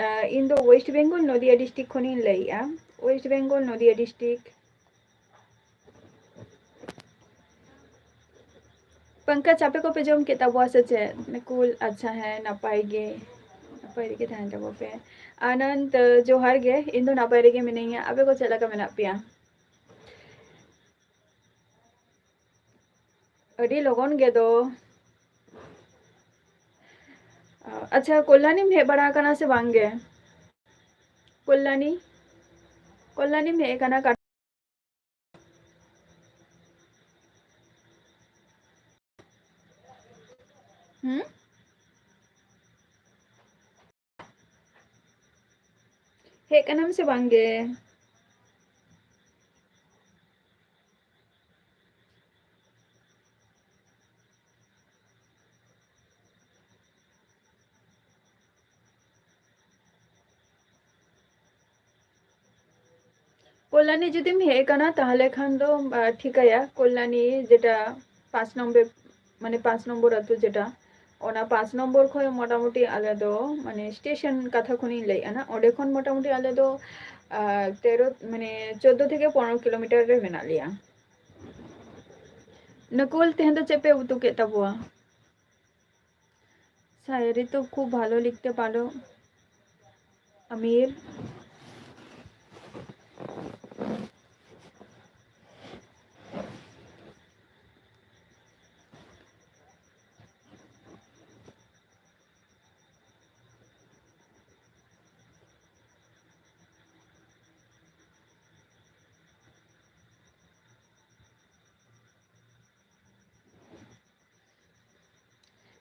ᱟᱸ, ᱤᱧ ᱫᱚ West Bengal, ᱱᱚᱫᱤᱭᱟ district ᱠᱷᱚᱱᱤᱧ ᱞᱟᱹᱭᱮᱜᱼᱟ᱾ West Bengal, ᱱᱚᱫᱤᱭᱟ district᱾ ᱯᱚᱝᱠᱚᱡᱽ, ᱟᱯᱮ ᱠᱚᱯᱮ ᱡᱚᱢ ᱠᱮᱫ ᱛᱟᱵᱚᱣᱟ ᱥᱮ ᱪᱮᱫ? ᱱᱤᱠᱩᱞ, ᱟᱪᱪᱷᱟ, ᱦᱮᱸ, ᱱᱟᱯᱟᱭ ᱜᱮ, ᱱᱟᱯᱟᱭ ᱨᱮᱜᱮ ᱛᱟᱦᱮᱱ ᱛᱟᱵᱚ ᱯᱮ᱾ ᱟᱱᱚᱱᱫ, ᱡᱚᱦᱟᱨ ᱜᱮ, ᱤᱧ ᱫᱚ ᱱᱟᱯᱟᱭ ᱨᱮᱜᱮ ᱢᱤᱱᱟᱹᱧᱟ, ᱟᱯᱮ ᱠᱚ ᱪᱮᱫ ᱞᱮᱠᱟ ᱢᱮᱱᱟᱜ ᱯᱮᱭᱟ? ᱟᱹᱰᱤ ᱞᱚᱜᱚᱱ ᱜᱮ ᱫᱚ᱾ ᱟᱪᱪᱷᱟ, ᱠᱚᱞᱭᱟᱱᱤᱢ ᱦᱮᱡ ᱵᱟᱲᱟ ᱟᱠᱟᱱᱟ ᱥᱮ ᱵᱟᱝ ᱜᱮ? ᱠᱚᱞᱭᱟᱱᱤ, ᱠᱚᱞᱭᱟᱱᱤᱢ ᱦᱮᱡ ᱟᱠᱟᱱᱟ? ᱦᱩᱸ? ᱦᱮᱡ ᱠᱟᱱᱟᱢ ᱥᱮ ᱵᱟᱝ ᱜᱮ? ᱠᱚᱞᱭᱟᱱᱤ ᱡᱩᱫᱤᱢ ᱦᱮᱡ ᱟᱠᱟᱱᱟ, ᱛᱟᱦᱚᱞᱮ ᱠᱷᱟᱱ ᱫᱚ, ᱟ, ᱴᱷᱤᱠᱟᱹᱭᱟ᱾ ᱠᱚᱞᱭᱟᱱᱤ ᱡᱮᱴᱟ ᱯᱟᱸᱪ ᱱᱚᱢᱵᱚᱨ, ᱢᱟᱱᱮ ᱯᱟᱸᱪ ᱱᱚᱢᱵᱚᱨ ᱟᱹᱛᱩ ᱡᱮᱴᱟ, ᱚᱱᱟ ᱯᱟᱸᱪ ᱱᱚᱢᱵᱚᱨ ᱠᱷᱚᱱ ᱢᱚᱴᱟᱢᱩᱴᱤ ᱟᱞᱮ ᱫᱚ, ᱢᱟᱱᱮ, ᱥᱴᱮᱥᱚᱱ ᱠᱟᱛᱷᱟ ᱠᱷᱚᱱᱤᱧ ᱞᱟᱹᱭᱮᱫᱼᱟ ᱱᱟᱜ, ᱚᱸᱰᱮ ᱠᱷᱚᱱ ᱢᱚᱴᱟᱢᱩᱴᱤ ᱟᱞᱮ ᱫᱚ, ᱟ, ᱛᱮᱨᱚ, ᱢᱟᱱᱮ, ᱪᱳᱫᱽᱫᱳ ᱛᱷᱮᱠᱮ ᱯᱚᱱᱨᱚ ᱠᱤᱞᱳᱢᱤᱴᱟᱨ ᱨᱮ ᱢᱮᱱᱟᱜ ᱞᱮᱭᱟ᱾ ᱱᱩᱠᱩᱞ, ᱛᱮᱦᱮᱧ ᱫᱚ ᱪᱮᱫ ᱯᱮ ᱩᱛᱩ ᱠᱮᱫ ᱛᱟᱵᱚᱣᱟ? ᱥᱟᱭ ᱨᱤᱛᱩ, ᱠᱷᱩᱵ ᱵᱷᱟᱞᱚ ᱞᱤᱠᱷᱛᱮ ᱯᱟᱨᱚ, ᱟᱢᱤᱨ᱾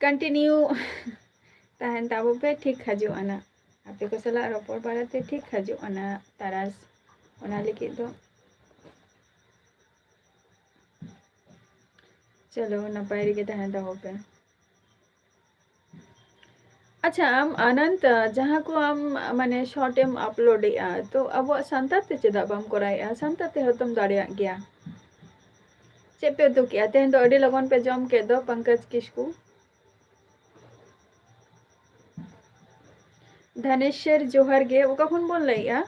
Continue ᱛᱟᱦᱮᱱ ᱛᱟᱵᱚ ᱯᱮ, ᱴᱷᱤᱠ ᱦᱤᱡᱩᱜᱼᱟ ᱱᱟᱜ᱾ ᱟᱯᱮ ᱠᱚ ᱥᱟᱞᱟᱜ ᱨᱚᱯᱚᱲ ᱵᱟᱲᱟᱛᱮ ᱴᱷᱤᱠ ᱦᱤᱡᱩᱜᱼᱟ ᱱᱟᱜ ᱛᱟᱨᱟᱥ᱾ ᱚᱱᱟ ᱞᱟᱹᱜᱤᱫ ᱫᱚ ᱪᱚᱞᱚ, ᱱᱟᱯᱟᱭ ᱨᱮᱜᱮ ᱛᱟᱦᱮᱱ ᱛᱟᱵᱚ ᱯᱮ᱾ ᱟᱪᱪᱷᱟ, ᱟᱢ ᱟᱱᱟᱱᱛ, ᱡᱟᱦᱟᱸ ᱠᱚ ᱟᱢ ᱢᱟᱱᱮ short ᱮᱢ upload ᱮᱜᱼᱟ, ᱛᱚ ᱟᱵᱚᱣᱟᱜ ᱥᱟᱱᱛᱟᱲ ᱛᱮ ᱪᱮᱫᱟᱜ ᱵᱟᱢ ᱠᱚᱨᱟᱣᱮᱜᱼᱟ? ᱥᱟᱱᱛᱟᱲ ᱛᱮ ᱦᱚᱸᱛᱚᱢ ᱫᱟᱲᱮᱭᱟᱜ ᱜᱮᱭᱟ᱾ ᱪᱮᱫ ᱯᱮ ᱩᱛᱩ ᱠᱮᱜᱼᱟ? ᱛᱮᱦᱮᱧ ᱫᱚ ᱟᱹᱰᱤ ᱞᱚᱜᱚᱱ ᱯᱮ ᱡᱚᱢ ᱠᱮᱫ ᱫᱚ, ᱯᱚᱝᱠᱚᱡᱽ ᱠᱤᱥᱠᱩ᱾ ᱫᱷᱟᱱᱮᱥᱣᱚᱨ, ᱡᱚᱦᱟᱨ ᱜᱮ᱾ ᱚᱠᱟ ᱠᱷᱚᱱ ᱵᱚᱱ ᱞᱟᱹᱭᱮᱜᱼᱟ?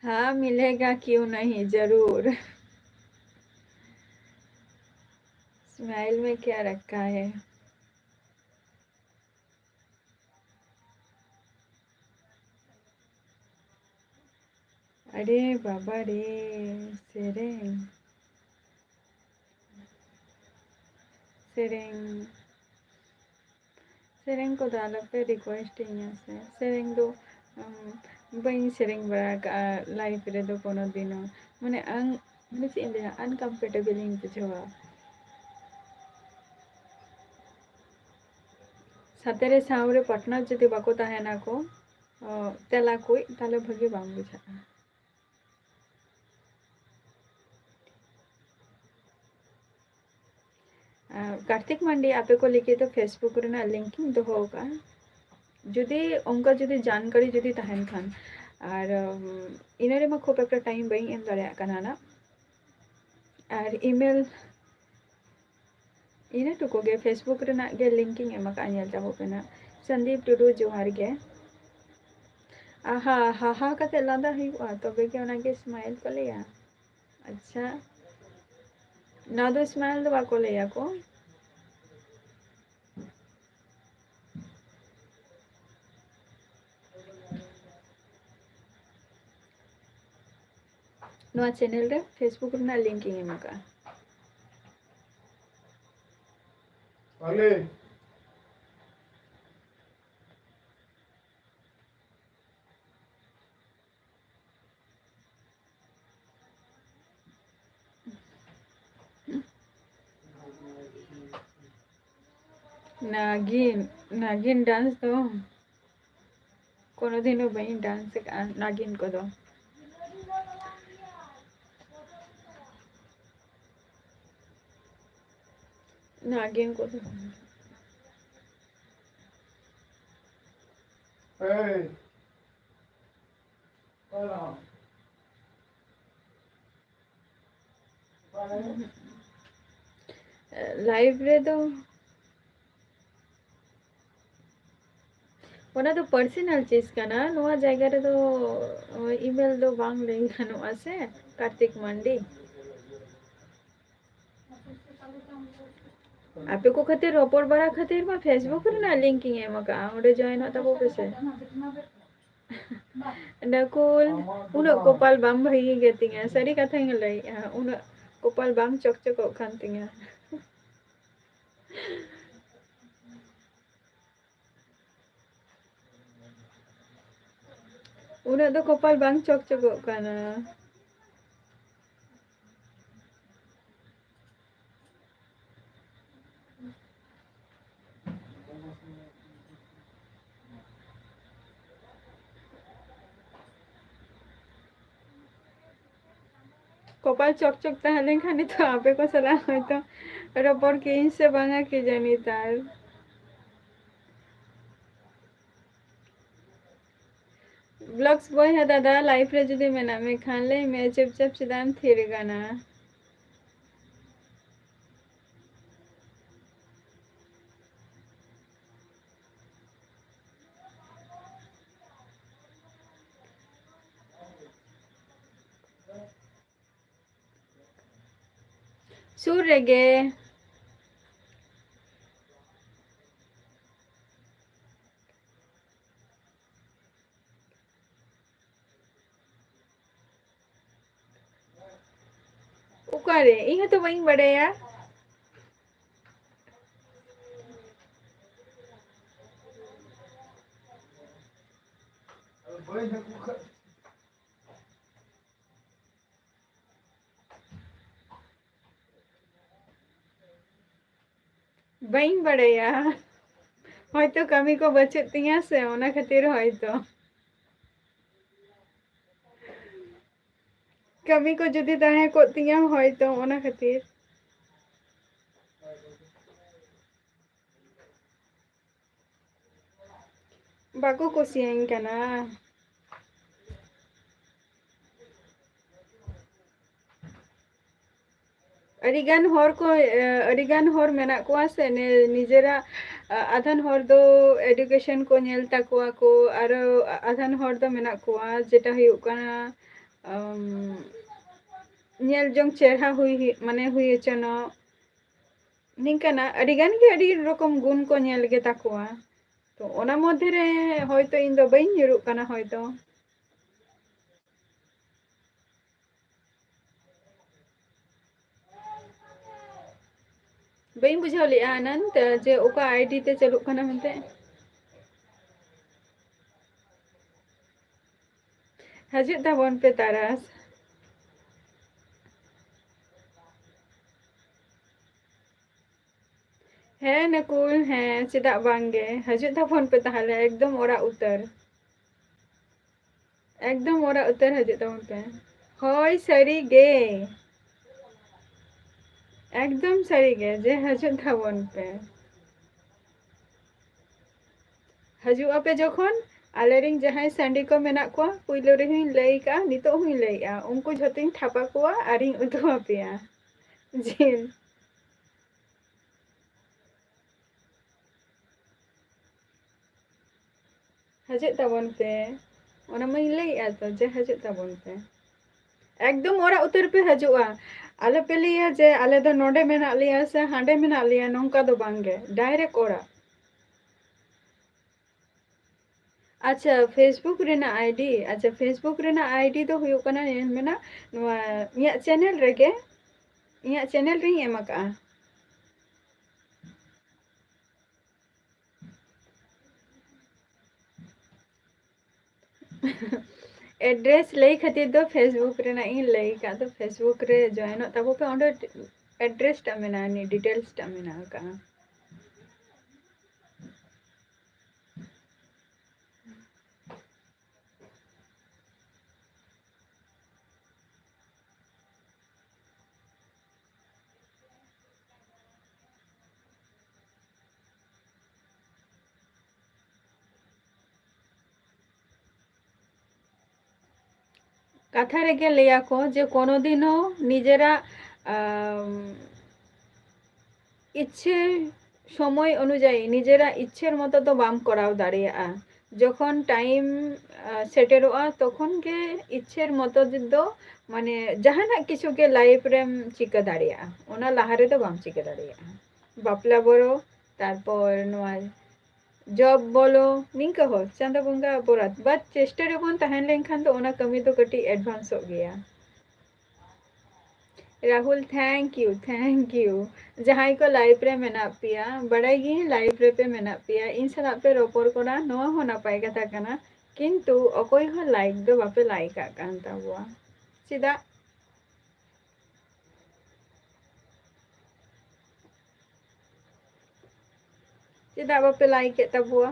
हाँ, मिलेगा, क्यों नहीं, जरूर। स्माइल में क्या रखा है? ᱟᱨᱮ ᱵᱟᱵᱟ ᱨᱮ, ᱥᱮᱨᱮᱧ, ᱥᱮᱨᱮᱧ, ᱥᱮᱨᱮᱧ ᱠᱚᱫᱚ ᱟᱞᱚᱯᱮ request ᱤᱧᱟ ᱥᱮ᱾ ᱥᱮᱨᱮᱧ ᱫᱚ, ᱩᱢ, ᱵᱟᱹᱧ ᱥᱮᱨᱮᱧ ᱵᱟᱲᱟ ᱟᱠᱟᱫᱼᱟ life ᱨᱮᱫᱚ ᱠᱳᱱᱳ ᱫᱤᱱ ᱦᱚᱸ᱾ ᱢᱟᱱᱮ, ᱟᱝ-, ᱢᱟᱱᱮ ᱪᱮᱫ ᱤᱧ ᱞᱟᱹᱭᱟ, uncomfortable ᱤᱧ ᱵᱩᱡᱷᱟᱹᱣᱟ᱾ ᱥᱟᱛᱮ ᱨᱮ ᱥᱟᱶ ᱨᱮ partner ᱡᱩᱫᱤ ᱵᱟᱠᱚ ᱛᱟᱦᱮᱱᱟ ᱠᱚ, ᱚ, ᱛᱮᱞᱟ ᱠᱩᱡ, ᱛᱟᱦᱞᱮ ᱵᱷᱟᱹᱜᱤ ᱵᱟᱝ ᱵᱩᱡᱷᱟᱹᱜᱼᱟ᱾ ᱟᱨ ᱠᱟᱨᱛᱤᱠ ᱢᱟᱱᱰᱤ, ᱟᱯᱮ ᱠᱚ ᱞᱟᱹᱜᱤᱫ ᱫᱚ Facebook ᱨᱮᱱᱟᱜ link ᱤᱧ ᱫᱚᱦᱚ ᱟᱠᱟᱫᱼᱟ, ᱡᱩᱫᱤ ᱚᱱᱠᱟ ᱡᱩᱫᱤ ᱡᱟᱱᱠᱟᱨᱤ ᱡᱩᱫᱤ ᱛᱟᱦᱮᱱ ᱠᱷᱟᱱ᱾ ᱟᱨ, ᱩᱢ, ᱤᱱᱟᱹ ᱨᱮᱢᱟ ᱠᱷᱩᱵ ᱮᱠᱴᱟ time ᱵᱟᱹᱧ ᱮᱢ ᱫᱟᱲᱮᱭᱟᱜ ᱠᱟᱱᱟ ᱱᱟᱜ᱾ ᱟᱨ email, ᱤᱱᱟᱹ ᱴᱩᱠᱩ ᱜᱮ, Facebook ᱨᱮᱱᱟᱜ ᱜᱮ link ᱤᱧ ᱮᱢ ᱟᱠᱟᱫᱼᱟ, ᱧᱮᱞ ᱛᱟᱵᱚ ᱯᱮ ᱱᱟᱜ᱾ ᱥᱚᱱᱫᱤᱯ ᱴᱩᱰᱩ, ᱡᱚᱦᱟᱨ ᱜᱮ᱾ ᱟᱦᱟ, ᱦᱟᱦᱟ ᱠᱟᱛᱮ ᱞᱟᱸᱫᱟ ᱦᱩᱭᱩᱜᱼᱟ, ᱛᱚᱵᱮ ᱜᱮ ᱚᱱᱟ ᱜᱮ smile ᱠᱚ ᱞᱟᱹᱭᱟ᱾ ᱟᱪᱪᱷᱟ, ᱱᱚᱣᱟ ᱫᱚ smile ᱫᱚ ᱵᱟᱠᱚ ᱞᱟᱹᱭᱟ ᱠᱚ᱾ ᱱᱚᱣᱟ channel ᱨᱮ Facebook ᱨᱮᱱᱟᱜ link ᱤᱧ ᱮᱢ ᱟᱠᱟᱫᱼᱟ᱾ ᱱᱟᱜᱤᱱ, ᱱᱟᱜᱤᱱ dance ᱫᱚ ᱠᱳᱱᱳ ᱫᱤᱱ ᱦᱚᱸ ᱵᱟᱹᱧ dance ᱟᱠᱟᱫᱼᱟ, ᱱᱟᱜᱤᱱ ᱠᱚᱫᱚ᱾ ᱱᱟᱜᱤᱱ ᱠᱚᱫᱚ᱾ Live ᱨᱮᱫᱚ ᱚᱱᱟ ᱫᱚ personal ᱪᱤᱡᱽ ᱠᱟᱱᱟ, ᱱᱚᱣᱟ ᱡᱟᱭᱜᱟ ᱨᱮᱫᱚ email ᱫᱚ ᱵᱟᱝ ᱞᱟᱹᱭ ᱜᱟᱱᱚᱜᱼᱟ ᱥᱮ, ᱠᱟᱨᱛᱤᱠ ᱢᱟᱱᱰᱤ᱾ ᱟᱯᱮ ᱠᱚ ᱠᱷᱟᱹᱛᱤᱨ, ᱨᱚᱯᱚᱲ ᱵᱟᱲᱟ ᱠᱷᱟᱹᱛᱤᱨ ᱢᱟ Facebook ᱨᱮᱱᱟᱜ link ᱤᱧ ᱮᱢ ᱟᱠᱟᱫᱼᱟ, ᱚᱸᱰᱮ join ᱚᱜ ᱛᱟᱵᱚ ᱯᱮᱥᱮ᱾ ᱱᱟᱠᱩᱞ, ᱩᱱᱟᱹᱜ ᱠᱚᱯᱟᱞ ᱵᱟᱢ ᱵᱷᱟᱹᱜᱤ ᱜᱮᱛᱤᱧᱟ, ᱥᱟᱹᱨᱤ ᱠᱟᱛᱷᱟᱧ ᱞᱟᱹᱭᱮᱜᱼᱟ, ᱩᱱᱟᱹᱜ ᱠᱚᱯᱟᱞ ᱵᱟᱝ ᱪᱚᱠᱪᱚᱠᱚᱜ ᱠᱟᱱ ᱛᱤᱧᱟ᱾ ᱩᱱᱟᱹᱜ ᱫᱚ ᱠᱚᱯᱟᱞ ᱵᱟᱝ ᱪᱚᱠᱪᱚᱠᱚᱜ ᱠᱟᱱᱟ᱾ ᱠᱚᱯᱟᱞ ᱪᱚᱠᱪᱚᱠ ᱛᱟᱦᱮᱸ ᱞᱮᱱᱠᱷᱟᱱ ᱱᱤᱛᱚᱜ ᱟᱯᱮ ᱠᱚ ᱥᱟᱞᱟᱜ ᱦᱚᱭᱛᱚ ᱨᱚᱯᱚᱲ ᱠᱮᱭᱟᱹᱧ ᱥᱮ ᱵᱟᱝᱟ, ᱠᱮ ᱡᱟᱹᱱᱤ ᱛᱟᱨ᱾ Vlogs ᱵᱚᱭᱦᱟ ᱫᱟᱫᱟ, live ᱨᱮ ᱡᱩᱫᱤ ᱢᱮᱱᱟᱜ ᱢᱮ ᱠᱷᱟᱱ ᱞᱟᱹᱭ ᱢᱮ, ᱪᱩᱯᱪᱟᱯ ᱪᱮᱫᱟᱜ ᱮᱢ ᱛᱷᱤᱨ ᱠᱟᱱᱟ? ᱥᱩᱨ ᱨᱮᱜᱮ᱾ ᱚᱠᱟᱨᱮ? ᱤᱧ ᱦᱚᱸᱛᱚ ᱵᱟᱹᱧ ᱵᱟᱰᱟᱭᱟ᱾ ᱵᱟᱹᱧ ᱵᱟᱲᱟᱭᱟ, ᱦᱚᱭᱛᱚ ᱠᱟᱹᱢᱤ ᱠᱚ ᱵᱟᱹᱪᱩᱜ ᱛᱤᱧᱟ ᱥᱮ, ᱚᱱᱟ ᱠᱷᱟᱹᱛᱤᱨ ᱦᱚᱭᱛᱚ᱾ ᱠᱟᱹᱢᱤ ᱠᱚ ᱡᱩᱫᱤ ᱛᱟᱦᱮᱸ ᱠᱚᱜ ᱛᱤᱧᱟ ᱦᱚᱭᱛᱚ, ᱚᱱᱟ ᱠᱷᱟᱹᱛᱤᱨ᱾ ᱵᱟᱠᱚ ᱠᱩᱥᱤᱭᱟᱹᱧ ᱠᱟᱱᱟ᱾ ᱟᱹᱰᱤᱜᱟᱱ ᱦᱚᱲ ᱠᱚ, ᱮ, ᱟᱹᱰᱤᱜᱟᱱ ᱦᱚᱲ ᱢᱮᱱᱟᱜ ᱠᱚᱣᱟ ᱥᱮ, ᱱᱮ-, ᱱᱤᱡᱮᱨᱟᱜ, ᱟ-, ᱟᱫᱷᱟᱱ ᱦᱚᱲ ᱫᱚ education ᱠᱚ ᱧᱮᱞ ᱛᱟᱠᱚᱣᱟ ᱠᱚ, ᱟᱨᱚ ᱟ-, ᱟᱫᱷᱟᱱ ᱦᱚᱲ ᱫᱚ ᱢᱮᱱᱟᱜ ᱠᱚᱣᱟ, ᱡᱮᱴᱟ ᱦᱩᱭᱩᱜ ᱠᱟᱱᱟ, ᱟᱢ, ᱧᱮᱞ ᱡᱚᱝ ᱪᱮᱦᱨᱟ ᱦᱩᱭ, ᱦᱩᱭ, ᱢᱟᱱᱮ ᱦᱩᱭ ᱦᱚᱪᱚᱱᱚᱜ, ᱱᱤᱝᱠᱟᱱᱟᱜ ᱟᱹᱰᱤ ᱜᱟᱱ ᱜᱮ ᱟᱹᱰᱤ ᱨᱚᱠᱚᱢ ᱜᱩᱱ ᱠᱚ ᱧᱮᱞ ᱜᱮ ᱛᱟᱠᱚᱣᱟ᱾ ᱛᱚ, ᱚᱱᱟ ᱢᱚᱫᱽᱫᱷᱮ ᱨᱮ ᱦᱚᱭᱛᱚ ᱤᱧ ᱫᱚ ᱵᱟᱹᱧ ᱧᱩᱨᱩᱜ ᱠᱟᱱᱟ ᱦᱚᱭᱛᱚ᱾ ᱵᱟᱹᱧ ᱵᱩᱡᱷᱟᱹᱣ ᱞᱮᱜᱼᱟ ᱟᱱᱟᱱᱫ, ᱡᱮ ᱚᱠᱟ ᱟᱭᱰᱤ ᱛᱮ ᱪᱟᱹᱞᱩᱜ ᱠᱟᱱᱟ ᱢᱮᱱᱛᱮ᱾ ᱦᱤᱡᱩᱜ ᱛᱟᱵᱚᱱ ᱯᱮ ᱛᱟᱨᱟᱥ᱾ ᱦᱮᱸ ᱱᱟᱠᱩᱞ, ᱦᱮᱸ, ᱪᱮᱫᱟᱜ ᱵᱟᱝ ᱜᱮ? ᱦᱤᱡᱩᱜ ᱛᱟᱵᱚᱱ ᱯᱮ ᱛᱟᱦᱚᱞᱮ, ᱮᱠᱫᱚᱢ ᱚᱲᱟᱜ ᱩᱛᱟᱹᱨ᱾ ᱮᱠᱫᱚᱢ ᱚᱲᱟᱜ ᱩᱛᱟᱹᱨ ᱦᱤᱡᱩᱜ ᱛᱟᱵᱚᱱ ᱯᱮ᱾ ᱦᱳᱭ, ᱥᱟᱹᱨᱤ ᱜᱮ᱾ ᱮᱠᱫᱚᱢ ᱥᱟᱹᱨᱤ ᱜᱮ, ᱡᱮ ᱦᱤᱡᱩᱜ ᱛᱟᱵᱚᱱ ᱯᱮ᱾ ᱦᱤᱡᱩᱜ ᱟᱯᱮ ᱡᱚᱠᱷᱚᱱ, ᱟᱞᱮᱨᱮᱱ ᱡᱟᱦᱟᱸᱭ ᱥᱟᱺᱰᱤ ᱠᱚ ᱢᱮᱱᱟᱜ ᱠᱚᱣᱟ, ᱯᱩᱭᱞᱩ ᱨᱮᱦᱚᱸᱧ ᱞᱟᱹᱭ ᱠᱟᱜᱼᱟ, ᱱᱤᱛᱚᱜ ᱦᱚᱸᱧ ᱞᱟᱹᱭᱮᱜᱼᱟ, ᱩᱱᱠᱩ ᱡᱷᱚᱛᱚᱧ ᱛᱷᱟᱯᱟ ᱠᱚᱣᱟ ᱟᱨᱤᱧ ᱩᱛᱩ ᱟᱯᱮᱭᱟ ᱡᱤᱞ᱾ ᱦᱤᱡᱩᱜ ᱛᱟᱵᱚᱱ ᱯᱮ, ᱚᱱᱟ ᱢᱟᱧ ᱞᱟᱹᱭᱮᱜᱼᱟ ᱛᱚ, ᱡᱮ ᱦᱤᱡᱩᱜ ᱛᱟᱵᱚᱱ ᱯᱮ᱾ ᱮᱠᱫᱚᱢ ᱚᱲᱟᱜ ᱩᱛᱟᱹᱨ ᱯᱮ ᱦᱤᱡᱩᱜᱼᱟ᱾ ᱟᱞᱚᱯᱮ ᱞᱟᱹᱭᱟ ᱡᱮ ᱟᱞᱮ ᱫᱚ ᱱᱚᱰᱮ ᱢᱮᱱᱟᱜ ᱞᱮᱭᱟ ᱥᱮ ᱦᱟᱸᱰᱮ ᱢᱮᱱᱟᱜ ᱞᱮᱭᱟ, ᱱᱚᱝᱠᱟ ᱫᱚ ᱵᱟᱝ ᱜᱮ, direct ᱚᱲᱟᱜ᱾ ᱟᱪᱪᱷᱟ, Facebook ᱨᱮᱱᱟᱜ ᱟᱭᱰᱤ, ᱟᱪᱪᱷᱟ, Facebook ᱨᱮᱱᱟᱜ ᱟᱭᱰᱤ ᱫᱚ ᱦᱩᱭᱩᱜ ᱠᱟᱱᱟ, ᱧᱮᱞ ᱢᱮ ᱱᱟᱜ, ᱱᱚᱣᱟ ᱤᱧᱟᱹᱜ ᱪᱮᱱᱮᱞ ᱨᱮᱜᱮ, ᱤᱧᱟᱹᱜ ᱪᱮᱱᱮᱞ ᱨᱤᱧ ᱮᱢ ᱟᱠᱟᱜᱼᱟ᱾ Address ᱞᱟᱹᱭ ᱠᱷᱟᱹᱛᱤᱨ ᱫᱚ Facebook ᱨᱮᱱᱟᱜ ᱤᱧ ᱞᱟᱹᱭ ᱟᱠᱟᱫ ᱫᱚ, Facebook ᱨᱮ joinᱚᱜ ᱛᱟᱵᱚ ᱯᱮ, ᱚᱸᱰᱮ address ᱴᱟᱜ ᱢᱮᱱᱟᱜᱼᱟ, ᱱᱤᱭᱟᱹ details ᱴᱟᱜ ᱢᱮᱱᱟᱜ ᱟᱠᱟᱫᱼᱟ᱾ ᱠᱟᱛᱷᱟ ᱨᱮᱜᱮ ᱞᱟᱹᱭᱟ ᱠᱚ ᱡᱮ ᱠᱳᱱᱳ ᱫᱤᱱ ᱦᱚᱸ ᱱᱤᱡᱮᱨᱟᱜ, ᱟᱢ, ᱤᱪᱪᱷᱟᱹ ᱥᱚᱢᱚᱭ ᱚᱱᱩᱡᱟᱭᱤ ᱱᱤᱡᱮᱨᱟᱜ ᱤᱪᱪᱷᱟᱹᱨ ᱢᱚᱛᱚ ᱫᱚ ᱵᱟᱢ ᱠᱚᱨᱟᱣ ᱫᱟᱲᱮᱭᱟᱜᱼᱟ᱾ ᱡᱚᱠᱷᱚᱱ time, ᱟ, ᱥᱮᱴᱮᱨᱚᱜᱼᱟ, ᱛᱚᱠᱷᱚᱱ ᱜᱮ ᱤᱪᱪᱷᱟᱹᱨ ᱢᱚᱛᱚ ᱫᱚ, ᱢᱟᱱᱮ, ᱡᱟᱦᱟᱱᱟᱜ ᱠᱤᱪᱷᱩ ᱜᱮ life ᱨᱮᱢ ᱪᱤᱠᱟᱹ ᱫᱟᱲᱮᱭᱟᱜᱼᱟ, ᱚᱱᱟ ᱞᱟᱦᱟ ᱨᱮᱫᱚ ᱵᱟᱢ ᱪᱤᱠᱟᱹ ᱫᱟᱲᱮᱭᱟᱜᱼᱟ᱾ ᱵᱟᱯᱞᱟ ᱵᱚᱞᱚ, ᱛᱟᱨᱯᱚᱨ ᱱᱚᱣᱟ job ᱵᱚᱞᱚ, ᱱᱤᱝᱠᱟᱹ ᱦᱚᱸ ᱪᱟᱸᱫᱳ ᱵᱚᱸᱜᱟ ᱵᱚᱨᱟᱛ᱾ But ᱪᱮᱥᱴᱟ ᱨᱮᱵᱚᱱ ᱛᱟᱦᱮᱸ ᱞᱮᱱᱠᱷᱟᱱ ᱫᱚ ᱚᱱᱟ ᱠᱟᱹᱢᱤ ᱫᱚ ᱠᱟᱹᱴᱤᱡ advanceᱚᱜ ᱜᱮᱭᱟ᱾ Rahul, thank you, thank you᱾ ᱡᱟᱦᱟᱸᱭ ᱠᱚ live ᱨᱮ ᱢᱮᱱᱟᱜ ᱯᱮᱭᱟ, ᱵᱟᱲᱟᱭ ᱜᱤᱭᱟᱹᱧ live ᱨᱮᱯᱮ ᱢᱮᱱᱟᱜ ᱯᱮᱭᱟ, ᱤᱧ ᱥᱟᱞᱟᱜ ᱯᱮ ᱨᱚᱯᱚᱲ ᱠᱟᱱᱟ, ᱱᱚᱣᱟ ᱦᱚᱸ ᱱᱟᱯᱟᱭ ᱠᱟᱛᱷᱟ ᱠᱟᱱᱟ, ᱠᱤᱱᱛᱩ ᱚᱠᱚᱭ ᱦᱚᱸ like ᱫᱚ ᱵᱟᱯᱮ like ᱟᱜ ᱠᱟᱱ ᱛᱟᱵᱚᱣᱟ᱾ ᱪᱮᱫᱟᱜ? ᱪᱮᱫᱟᱜ ᱵᱟᱯᱮ like ᱮᱫ ᱛᱟᱵᱚᱣᱟ?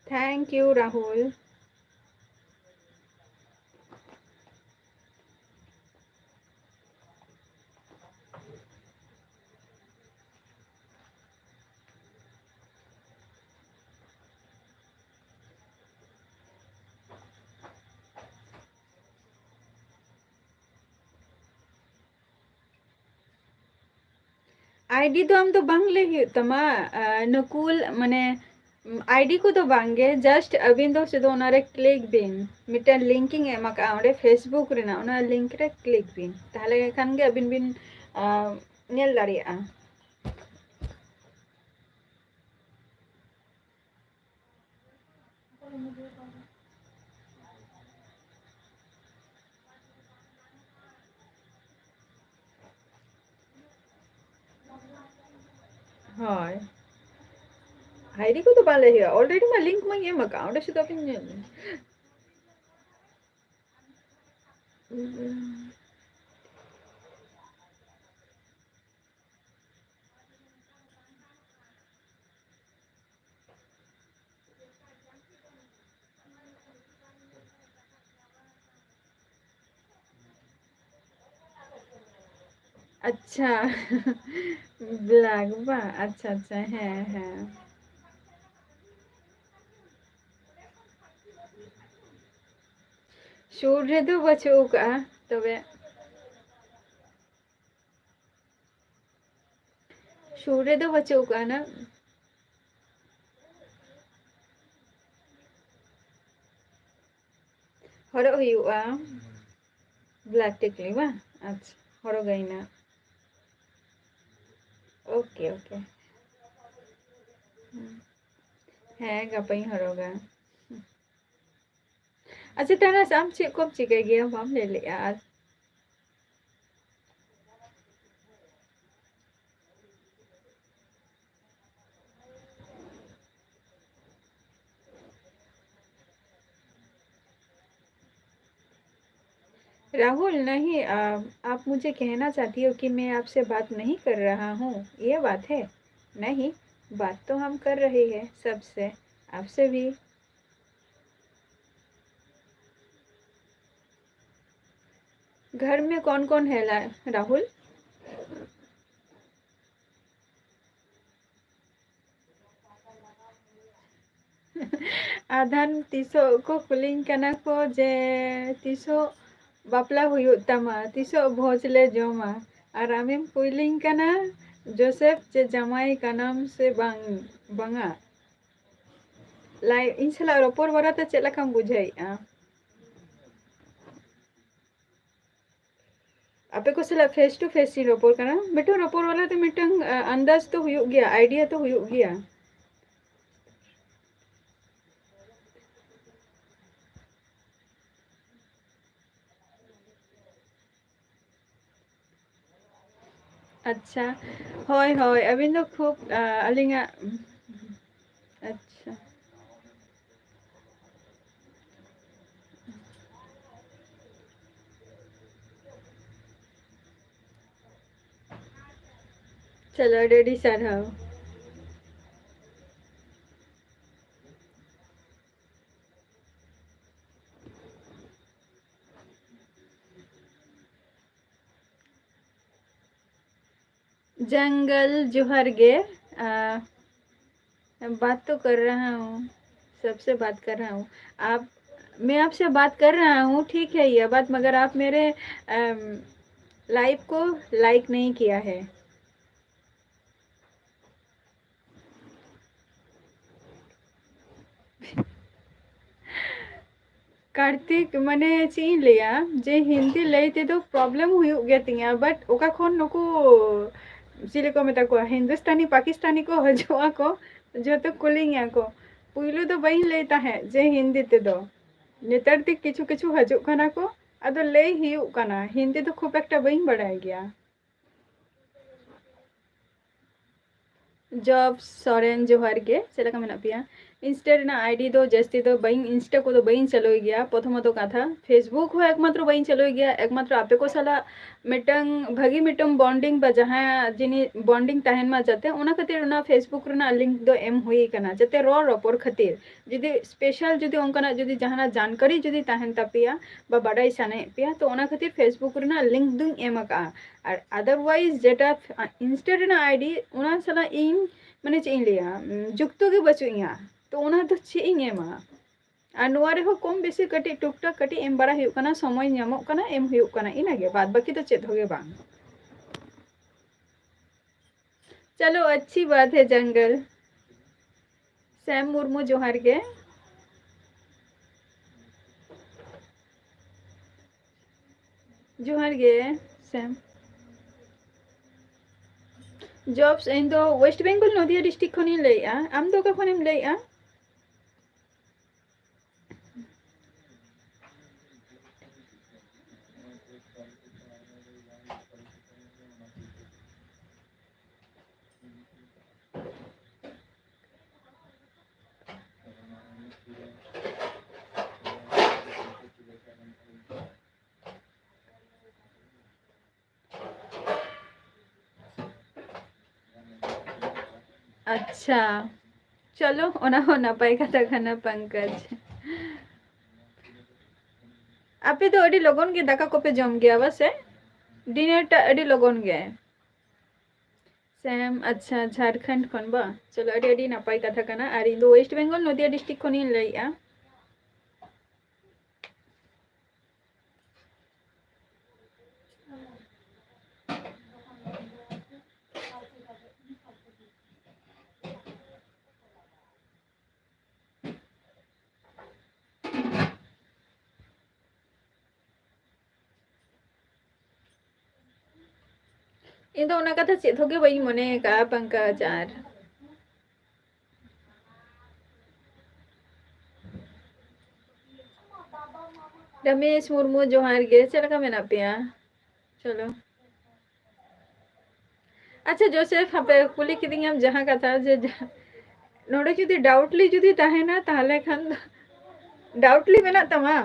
Thank you, Rahul. ID ᱫᱚ ᱟᱢ ᱫᱚ ᱵᱟᱝ ᱞᱟᱹᱭ ᱦᱩᱭᱩᱜ ᱛᱟᱢᱟ, ᱟᱸ, ᱱᱩᱠᱩᱞ, ᱢᱟᱱᱮ, ᱩᱢ, ID ᱠᱚᱫᱚ ᱵᱟᱝ ᱜᱮ, just ᱟᱹᱵᱤᱱ ᱫᱚ ᱥᱩᱫᱷᱩ ᱚᱱᱟ ᱨᱮ click ᱵᱤᱱ, ᱢᱤᱫᱴᱮᱱ link ᱤᱧ ᱮᱢ ᱟᱠᱟᱫᱼᱟ ᱚᱸᱰᱮ Facebook ᱨᱮᱱᱟᱜ, ᱚᱱᱟ link ᱨᱮ click ᱵᱤᱱ, ᱛᱟᱦᱚᱞᱮ ᱠᱷᱟᱱ ᱜᱮ ᱟᱹᱵᱤᱱ ᱵᱤᱱ, ᱟᱸ, ᱧᱮᱞ ᱫᱟᱲᱮᱭᱟᱜᱼᱟ᱾ ᱦᱳᱭ, ᱟᱭᱰᱤ ᱠᱚᱫᱚ ᱵᱟᱝ ᱞᱟᱹᱭ ᱦᱩᱭᱩᱜᱼᱟ, already ᱢᱟ ᱞᱤᱝᱠ ᱢᱟᱧ ᱮᱢ ᱟᱠᱟᱫ, ᱚᱸᱰᱮ ᱥᱩᱫᱷᱩ ᱟᱹᱵᱤᱱ ᱧᱮᱞ ᱵᱤᱱ᱾ ᱟᱪᱪᱷᱟ᱾ ᱵᱞᱟᱠ ᱵᱟᱝ? ᱟᱪᱪᱷᱟ, ᱟᱪᱪᱷᱟ, ᱦᱮᱸ, ᱦᱮᱸ᱾ ᱥᱩᱨ ᱨᱮᱫᱚ ᱵᱟᱹᱪᱩᱜ ᱟᱠᱟᱜᱼᱟ, ᱛᱚᱵᱮ ᱥᱩᱨ ᱨᱮᱫᱚ ᱵᱟᱹᱪᱩᱜ ᱟᱠᱟᱜᱼᱟ ᱱᱟᱜ᱾ ᱦᱚᱨᱚᱜ ᱦᱩᱭᱩᱜᱼᱟ᱾ ᱵᱞᱟᱠ ᱴᱤᱠᱞᱤ ᱵᱟᱝ? ᱟᱪᱪᱷᱟ, ᱦᱚᱨᱚᱜᱟᱹᱧ ᱱᱟᱜ᱾ Okay, okay. ᱦᱮᱸ, ᱜᱟᱯᱟᱧ ᱦᱚᱨᱚᱜᱟ᱾ ᱟᱪᱪᱷᱟ, ᱛᱟᱱᱟᱥ, ᱟᱢ ᱪᱮᱫ ᱠᱚᱢ ᱪᱤᱠᱟᱹᱭ ᱜᱮᱭᱟ? ᱵᱟᱢ ᱞᱟᱹᱭ ᱞᱮᱜᱼᱟ ᱟᱨ᱾ राहुल, नहीं, आ, आप मुझे कहना चाहती हो कि मैं आपसे बात नहीं कर रहा हूँ, ये बात है? नहीं, बात तो हम कर रहे हैं सबसे, आपसे भी। घर में कौन कौन है ला-, राहुल? ᱟᱫᱷᱟᱱ ᱛᱤᱥᱚᱜ ᱠᱚ ᱠᱩᱞᱤᱧ ᱠᱟᱱᱟ ᱠᱚ ᱡᱮ ᱛᱤᱥᱚᱜ ᱵᱟᱯᱞᱟ ᱦᱩᱭᱩᱜ ᱛᱟᱢᱟ, ᱛᱤᱥᱚᱜ ᱵᱷᱚᱡᱽ ᱞᱮ ᱡᱚᱢᱟ, ᱟᱨ ᱟᱢᱮᱢ ᱠᱩᱞᱤᱧ ᱠᱟᱱᱟ ᱡᱳᱥᱮᱯ ᱡᱮ ᱡᱟᱶᱟᱭ ᱠᱟᱱᱟᱢ ᱥᱮ ᱵᱟᱝ, ᱵᱟᱝᱟ? ᱞᱟᱭ-, ᱤᱧ ᱥᱟᱞᱟᱜ ᱨᱚᱯᱚᱲ ᱵᱟᱨᱟᱛᱮ ᱪᱮᱫ ᱞᱮᱠᱟᱢ ᱵᱩᱡᱷᱟᱹᱣᱮᱫᱼᱟ? ᱟᱯᱮ ᱠᱚ ᱥᱟᱞᱟᱜ face to face ᱤᱧ ᱨᱚᱯᱚᱲ ᱠᱟᱱᱟ᱾ ᱢᱤᱫᱴᱟᱝ ᱨᱚᱯᱚᱲ ᱵᱟᱞᱟ ᱫᱚ ᱢᱤᱫᱴᱟᱝ, ᱟ, ᱟᱱᱫᱟᱡᱽ ᱫᱚ ᱦᱩᱭᱩᱜ ᱜᱮᱭᱟ, idea ᱫᱚ ᱦᱩᱭᱩᱜ ᱜᱮᱭᱟ᱾ ᱟᱪᱪᱷᱟ, ᱦᱳᱭ, ᱦᱳᱭ, ᱟᱹᱵᱤᱱ ᱫᱚ ᱠᱷᱩᱵ, ᱟ, ᱟᱹᱞᱤᱧᱟᱜ, ᱟᱪᱪᱷᱟ᱾ ᱪᱚᱞᱚ, ᱟᱹᱰᱤ ᱟᱹᱰᱤ ᱥᱟᱨᱦᱟᱣ᱾ जंगल, जोहार गे। आ, बात तो कर रहा हूँ, सबसे बात कर रहा हूँ। आप, मैं आपसे बात कर रहा हूँ, ठीक है ये बात, मगर आप मेरे, अम, लाइव को लाइक नहीं किया है। ᱠᱟᱨᱛᱤᱠ, ᱢᱟᱱᱮ ᱪᱮᱫ ᱤᱧ ᱞᱟᱹᱭᱟ, ᱡᱮ ᱦᱤᱱᱫᱤ ᱞᱟᱹᱭ ᱛᱮᱫᱚ ᱯᱨᱚᱵᱞᱮᱢ ᱦᱩᱭᱩᱜ ᱜᱮ ᱛᱤᱧᱟ, but ᱚᱠᱟ ᱠᱷᱚᱱ ᱱᱩᱠᱩ ᱪᱤᱞᱤ ᱠᱚ ᱢᱮᱛᱟ ᱠᱚᱣᱟ, ᱦᱤᱱᱫᱩᱥᱛᱟᱱᱤ ᱯᱟᱠᱤᱥᱛᱟᱱᱤ ᱠᱚ ᱦᱤᱡᱩᱜ ᱟᱠᱚ, ᱡᱚᱛᱚ ᱠᱩᱞᱤᱧᱟ ᱠᱚ᱾ ᱯᱩᱭᱞᱩ ᱫᱚ ᱵᱟᱹᱧ ᱞᱟᱹᱭ ᱛᱟᱦᱮᱸᱫ ᱡᱮ ᱦᱤᱱᱫᱤ ᱛᱮᱫᱚ, ᱱᱮᱛᱟᱨ ᱫᱤᱠ ᱠᱤᱪᱷᱩ ᱠᱤᱪᱷᱩ ᱦᱤᱡᱩᱜ ᱠᱟᱱᱟ ᱠᱚ, ᱟᱫᱚ ᱞᱟᱹᱭ ᱦᱩᱭᱩᱜ ᱠᱟᱱᱟ, ᱦᱤᱱᱫᱤ ᱫᱚ ᱠᱷᱩᱵ ᱮᱠᱴᱟ ᱵᱟᱹᱧ ᱵᱟᱲᱟᱭ ᱜᱮᱭᱟ᱾ ᱡᱚᱵ ᱥᱚᱨᱮᱱ, ᱡᱚᱦᱟᱨ ᱜᱮ, ᱪᱮᱫ ᱞᱮᱠᱟ ᱢᱮᱱᱟᱜ ᱯᱮᱭᱟ? ᱤᱱᱥᱴᱟ ᱨᱮᱱᱟᱜ ᱟᱭᱰᱤ ᱫᱚ ᱡᱟᱹᱥᱛᱤ ᱫᱚ ᱵᱟᱹᱧ, ᱤᱱᱥᱴᱟ ᱠᱚᱫᱚ ᱵᱟᱹᱧ ᱪᱟᱹᱞᱩᱭ ᱜᱮᱭᱟ᱾ ᱯᱨᱚᱛᱷᱚᱢᱚᱛᱚ ᱠᱟᱛᱷᱟ, ᱯᱷᱮᱥᱵᱩᱠ ᱦᱚᱸ ᱮᱠᱢᱟᱛᱨᱚ ᱵᱟᱹᱧ ᱪᱟᱹᱞᱩᱭ ᱜᱮᱭᱟ, ᱮᱠᱢᱟᱛᱨᱚ ᱟᱯᱮ ᱠᱚ ᱥᱟᱞᱟᱜ ᱢᱤᱫᱴᱟᱝ ᱵᱷᱟᱹᱜᱤ ᱢᱤᱫᱴᱟᱝ ᱵᱚᱱᱰᱤᱝ ᱵᱟ ᱡᱟᱦᱟᱸ ᱡᱤᱱᱤᱥ ᱵᱚᱱᱰᱤᱝ ᱛᱟᱦᱮᱱ ᱢᱟ, ᱡᱟᱛᱮ ᱚᱱᱟ ᱠᱷᱟᱹᱛᱤᱨ ᱚᱱᱟ ᱯᱷᱮᱥᱵᱩᱠ ᱨᱮᱱᱟᱜ ᱞᱤᱝᱠ ᱫᱚ ᱮᱢ ᱦᱩᱭ ᱠᱟᱱᱟ, ᱡᱟᱛᱮ ᱨᱚᱲ ᱨᱚᱯᱚᱲ ᱠᱷᱟᱹᱛᱤᱨ᱾ ᱡᱩᱫᱤ ᱥᱯᱮᱥᱟᱞ ᱡᱩᱫᱤ ᱚᱱᱠᱟᱱᱟᱜ ᱡᱩᱫᱤ ᱡᱟᱦᱟᱱᱟᱜ ᱡᱟᱱᱠᱟᱨᱤ ᱡᱩᱫᱤ ᱛᱟᱦᱮᱱ ᱛᱟᱯᱮᱭᱟ ᱵᱟ ᱵᱟᱰᱟᱭ ᱥᱟᱱᱟᱭᱮᱫ ᱯᱮᱭᱟ, ᱛᱚ ᱚᱱᱟ ᱠᱷᱟᱹᱛᱤᱨ ᱯᱷᱮᱥᱵᱩᱠ ᱨᱮᱱᱟᱜ ᱞᱤᱝᱠ ᱫᱚᱧ ᱮᱢ ᱟᱠᱟᱫᱼᱟ᱾ ᱟᱨ ᱟᱫᱟᱨᱣᱟᱭᱤᱡᱽ ᱡᱮᱴᱟ ᱤᱱᱥᱴᱟ ᱨᱮᱱᱟᱜ ᱟᱭᱰᱤ, ᱚᱱᱟ ᱥᱟᱞᱟᱜ ᱤᱧ, ᱢᱟᱱᱮ ᱪᱮᱫ ᱤᱧ ᱞᱟᱹᱭᱟ, ᱩᱢ, ᱡᱩᱠᱛᱚ ᱜᱮ ᱵᱟᱹᱪᱩᱜ ᱤᱧᱟ᱾ ᱛᱚ ᱚᱱᱟ ᱫᱚ ᱪᱮᱫ ᱤᱧ ᱮᱢᱟ? ᱟᱨ ᱱᱚᱣᱟ ᱨᱮᱦᱚᱸ ᱠᱚᱢ ᱵᱮᱥᱤ ᱠᱟᱹᱴᱤᱡ ᱴᱩᱠ ᱴᱟᱠ ᱠᱟᱹᱴᱤᱡ ᱮᱢ ᱵᱟᱲᱟ ᱦᱩᱭᱩᱜ ᱠᱟᱱᱟ, ᱥᱚᱢᱚᱭ ᱧᱟᱢᱚᱜ ᱠᱟᱱᱟ, ᱮᱢ ᱦᱩᱭᱩᱜ ᱠᱟᱱᱟ, ᱤᱱᱟᱹᱜᱮ, ᱵᱟᱫ ᱵᱟᱹᱠᱤ ᱫᱚ ᱪᱮᱫ ᱦᱚᱸ ᱜᱮ ᱵᱟᱝ᱾ ᱪᱚᱞᱚ, ᱟᱪᱪᱷᱤ ᱵᱟᱛ ᱦᱮ, ᱡᱚᱝᱜᱚᱞ᱾ ᱥᱮᱢ ᱢᱩᱨᱢᱩ, ᱡᱚᱦᱟᱨ ᱜᱮ᱾ ᱡᱚᱦᱟᱨ ᱜᱮ, ᱥᱮᱢ᱾ ᱡᱚᱵᱥ, ᱤᱧ ᱫᱚ ᱳᱭᱮᱥᱴ ᱵᱮᱝᱜᱚᱞ, ᱱᱚᱫᱤᱭᱟ ᱰᱤᱥᱴᱨᱤᱠᱴ ᱠᱷᱚᱱᱤᱧ ᱞᱟᱹᱭᱮᱫᱼᱟ᱾ ᱟᱢ ᱫᱚ ᱚᱠᱟ ᱠᱷᱚᱱᱮᱢ ᱞᱟᱹᱭᱮᱫᱼᱟ? ᱟᱪᱪᱷᱟ, ᱪᱚᱞᱚ, ᱚᱱᱟ ᱦᱚᱸ ᱱᱟᱯᱟᱭ ᱠᱟᱛᱷᱟ ᱠᱟᱱᱟ ᱯᱚᱝᱠᱚᱡᱽ᱾ ᱟᱯᱮ ᱫᱚ ᱟᱹᱰᱤ ᱞᱚᱜᱚᱱ ᱜᱮ ᱫᱟᱠᱟ ᱠᱚᱯᱮ ᱡᱚᱢ ᱜᱮᱭᱟ ᱵᱟᱥᱮ? ᱰᱤᱱᱟᱨ ᱴᱟ ᱟᱹᱰᱤ ᱞᱚᱜᱚᱱ ᱜᱮ᱾ ᱥᱮᱢ, ᱟᱪᱪᱷᱟ, ᱡᱷᱟᱲᱠᱷᱚᱸᱰ ᱠᱷᱚᱱ ᱵᱟ? ᱪᱚᱞᱚ, ᱟᱹᱰᱤ ᱟᱹᱰᱤ ᱱᱟᱯᱟᱭ ᱠᱟᱛᱷᱟ ᱠᱟᱱᱟ᱾ ᱟᱨ ᱤᱧ ᱫᱚ ᱳᱭᱮᱥᱴ ᱵᱮᱝᱜᱚᱞ, ᱱᱚᱫᱤᱭᱟ ᱰᱤᱥᱴᱨᱤᱠᱴ ᱠᱷᱚᱱᱤᱧ ᱞᱟᱹᱭᱮᱫᱼᱟ᱾ ᱤᱧ ᱫᱚ ᱚᱱᱟ ᱠᱟᱛᱷᱟ ᱪᱮᱫ ᱦᱚᱸ ᱜᱮ ᱵᱟᱹᱧ ᱢᱚᱱᱮ ᱟᱠᱟᱫᱼᱟ, ᱯᱚᱝᱠᱚᱡᱽ ᱟᱨ ᱨᱚᱢᱮᱥ ᱢᱩᱨᱢᱩ, ᱡᱚᱦᱟᱨ ᱜᱮ, ᱪᱮᱫ ᱞᱮᱠᱟ ᱢᱮᱱᱟᱜ ᱯᱮᱭᱟ? ᱪᱚᱞᱚ᱾ ᱟᱪᱪᱷᱟ ᱡᱳᱥᱮᱯᱷ, ᱦᱟᱯᱮ ᱠᱩᱞᱤ ᱠᱤᱫᱤᱧᱟᱢ ᱡᱟᱦᱟᱸ ᱠᱟᱛᱷᱟ, ᱡᱮ ᱡᱟ-, ᱱᱚᱰᱮ ᱡᱩᱫᱤ doubtly ᱡᱩᱫᱤ ᱛᱟᱦᱮᱱᱟ, ᱛᱟᱦᱚᱞᱮ ᱠᱷᱟᱱ ᱫᱚ doubtly ᱢᱮᱱᱟᱜ ᱛᱟᱢᱟ?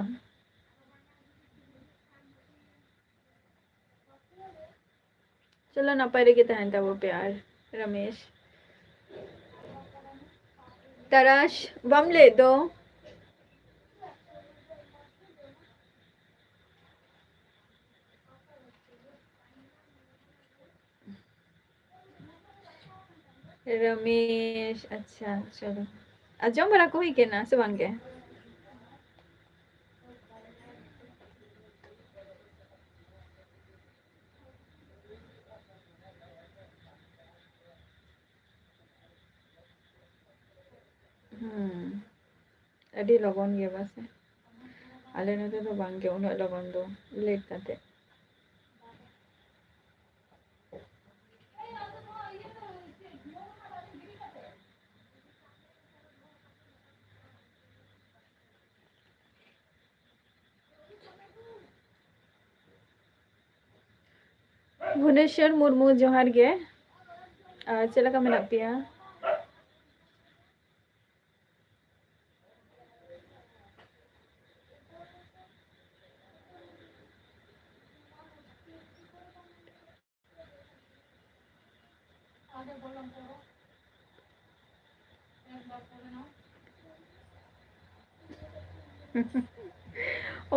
ᱪᱚᱞᱚ, ᱱᱟᱯᱟᱭ ᱨᱮᱜᱮ ᱛᱟᱦᱮᱱ ᱛᱟᱵᱚ ᱯᱮ᱾ ᱟᱨ ᱨᱚᱢᱮᱥ, ᱛᱟᱨᱟᱥ, ᱵᱟᱢ ᱞᱟᱹᱭᱮᱫ ᱫᱚ? ᱨᱚᱢᱮᱥ, ᱟᱪᱪᱷᱟ, ᱪᱚᱞᱚ᱾ ᱟᱨ ᱡᱚᱢ ᱵᱟᱲᱟ ᱠᱚ ᱦᱩᱭ ᱠᱟᱱᱟ ᱥᱮ ᱵᱟᱝ ᱜᱮ? ᱦᱩᱸ, ᱟᱹᱰᱤ ᱞᱚᱜᱚᱱ ᱜᱮ ᱵᱟᱥᱮ? ᱟᱞᱮ ᱱᱚᱛᱮ ᱫᱚ ᱵᱟᱝ ᱜᱮ ᱩᱱᱟᱹᱜ ᱞᱚᱜᱚᱱ ᱫᱚ, ᱞᱮᱴ ᱠᱟᱛᱮ᱾ ᱵᱷᱩᱵᱽᱱᱮᱥᱚᱨ ᱢᱩᱨᱢᱩ, ᱡᱚᱦᱟᱨ ᱜᱮ᱾ ᱟᱨ ᱪᱮᱫ ᱞᱮᱠᱟ ᱢᱮᱱᱟᱜ ᱯᱮᱭᱟ?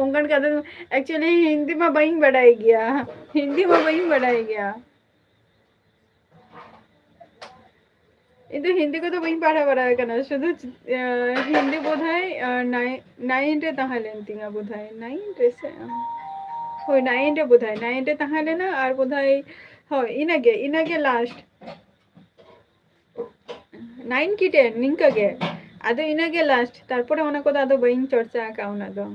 ᱚᱱᱠᱟᱱ ᱠᱟᱛᱷᱟ ᱫᱚ, actually ᱦᱤᱱᱫᱤ ᱢᱟ ᱵᱟᱹᱧ ᱵᱟᱰᱟᱭ ᱜᱮᱭᱟ, ᱦᱤᱱᱫᱤ ᱢᱟ ᱵᱟᱹᱧ ᱵᱟᱰᱟᱭ ᱜᱮᱭᱟ᱾ ᱤᱧ ᱫᱚ ᱦᱤᱱᱫᱤ ᱠᱚᱫᱚ ᱵᱟᱹᱧ ᱯᱟᱲᱦᱟᱣ ᱵᱟᱲᱟ ᱟᱠᱟᱱᱟ, ᱥᱩᱫᱷᱩ, ᱟᱸ, ᱦᱤᱱᱫᱤ ᱵᱳᱫᱷᱚᱭ, ᱟᱸ, ᱱᱟᱭ-, nine ᱨᱮ ᱛᱟᱦᱮᱸ ᱞᱮᱱ ᱛᱤᱧᱟ ᱵᱳᱫᱷᱚᱭ, nine ᱨᱮ ᱥᱮ, ᱦᱳᱭ, nine ᱨᱮ ᱵᱳᱫᱷᱚᱭ, nine ᱨᱮ ᱛᱟᱦᱮᱸ ᱞᱮᱱᱟ᱾ ᱟᱨ ᱵᱳᱫᱷᱚᱭ, ᱦᱳᱭ, ᱤᱱᱟᱹᱜᱮ, ᱤᱱᱟᱹᱜᱮ last, nine ᱠᱤ ten ᱱᱤᱝᱠᱟᱹ ᱜᱮ, ᱟᱫᱚ ᱤᱱᱟᱹᱜᱮ last, ᱛᱟᱨᱯᱚᱨᱮ ᱚᱱᱟ ᱠᱚᱫᱚ ᱟᱫᱚ ᱵᱟᱹᱧ ᱪᱚᱨᱪᱟ ᱟᱠᱟᱫᱼᱟ ᱩᱱᱟᱹᱜ ᱫᱚ᱾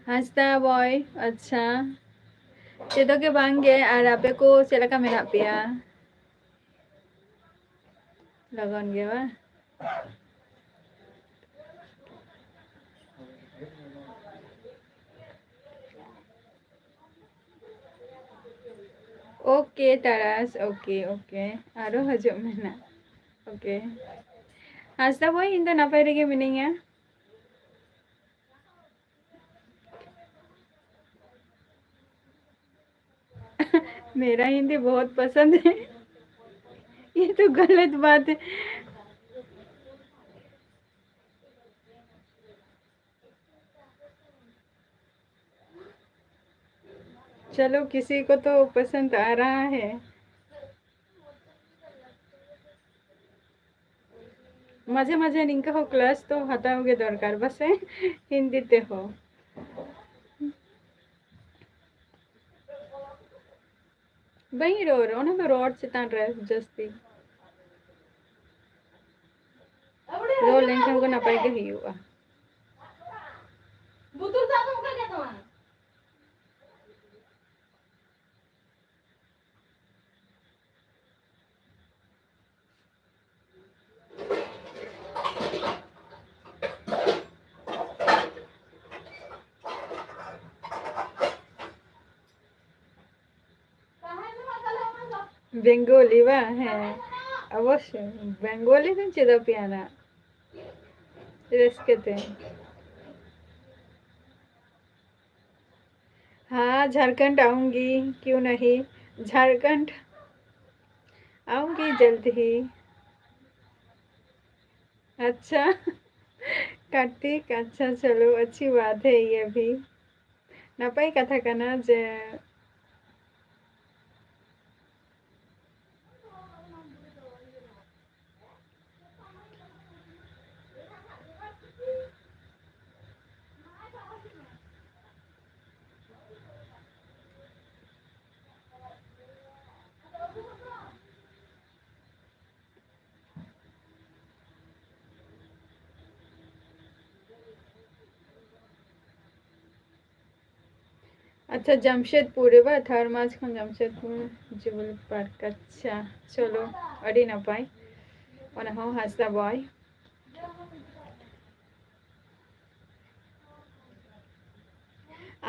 ᱦᱟᱸᱥᱫᱟ ᱵᱚᱭ, ᱟᱪᱪᱷᱟ᱾ ᱪᱮᱫ ᱜᱮ ᱵᱟᱝ ᱜᱮ, ᱟᱨ ᱟᱯᱮ ᱠᱚ ᱪᱮᱫ ᱞᱮᱠᱟ ᱢᱮᱱᱟᱜ ᱯᱮᱭᱟ? ᱞᱚᱜᱚᱱ ᱜᱮ ᱵᱟᱝ? OK ᱛᱟᱨᱟᱥ, OK, OK᱾ ᱟᱨᱚ ᱦᱤᱡᱩᱜ ᱢᱮ ᱱᱟᱜ᱾ OK᱾ ᱦᱟᱸᱥᱫᱟ ᱵᱚᱭ, ᱤᱧ ᱫᱚ ᱱᱟᱯᱟᱭ ᱨᱮᱜᱮ ᱢᱤᱱᱟᱹᱧᱟ᱾ मेरा हिंदी बहुत पसंद है। ये तो गलत बात है। चलो, किसी को तो पसंद आ रहा है। ᱢᱟᱡᱷᱮ ᱢᱟᱡᱷᱮ ᱱᱤᱝᱠᱟᱹ ᱦᱚᱸ class ᱫᱚ ᱦᱟᱛᱟᱣ ᱜᱮ ᱫᱚᱨᱠᱟᱨ, ᱵᱟᱥᱮ ᱦᱤᱱᱫᱤ ᱛᱮᱦᱚᱸ᱾ ᱵᱟᱹᱧ ᱨᱚᱲ, ᱚᱱᱟ ᱫᱚ ᱨᱚᱲ ᱪᱮᱛᱟᱱ ᱨᱮ ᱡᱟᱹᱥᱛᱤ᱾ ᱨᱚᱲ ᱞᱮᱱᱠᱷᱟᱱ ᱠᱚ ᱱᱟᱯᱟᱭ ᱜᱮ ᱦᱩᱭᱩᱜᱼᱟ᱾ ᱵᱮᱝᱜᱚᱞᱤ ᱵᱟᱝ? ᱦᱮᱸ, ᱚᱵᱚᱥᱥᱳᱭ᱾ ᱵᱮᱝᱜᱚᱞᱤ ᱫᱚᱧ ᱪᱮᱫ ᱟᱯᱮᱭᱟ ᱱᱟᱜ ᱨᱟᱹᱥᱠᱟᱹ ᱛᱮ᱾ ᱦᱮᱸ, ᱡᱷᱟᱲᱠᱷᱚᱸᱰ ᱟᱣᱩᱝᱜᱤ, ᱠᱤᱭᱩ ᱱᱟᱦᱤ, ᱡᱷᱟᱲᱠᱷᱚᱸᱰ᱾ आऊंगी जल्द ही। अच्छा। कार्तिक, अच्छा, चलो, अच्छी बात है ये भी। ᱱᱟᱯᱟᱭ ᱠᱟᱛᱷᱟ ᱠᱟᱱᱟ ᱡᱮ ᱟᱪᱪᱷᱟ, ᱡᱟᱢᱥᱮᱫᱽᱯᱩᱨ ᱨᱮ ᱵᱟ, ᱛᱷᱟᱨᱰ ᱢᱟᱨᱪ ᱠᱷᱚᱱ ᱡᱟᱢᱥᱮᱫᱽᱯᱩᱨ ᱡᱩᱵᱤᱞᱤ ᱯᱟᱨᱠ᱾ ᱟᱪᱪᱷᱟ, ᱪᱚᱞᱚ, ᱟᱹᱰᱤ ᱱᱟᱯᱟᱭ᱾ ᱚᱱᱟ ᱦᱚᱸ ᱦᱟᱸᱥᱫᱟ ᱵᱚᱭ᱾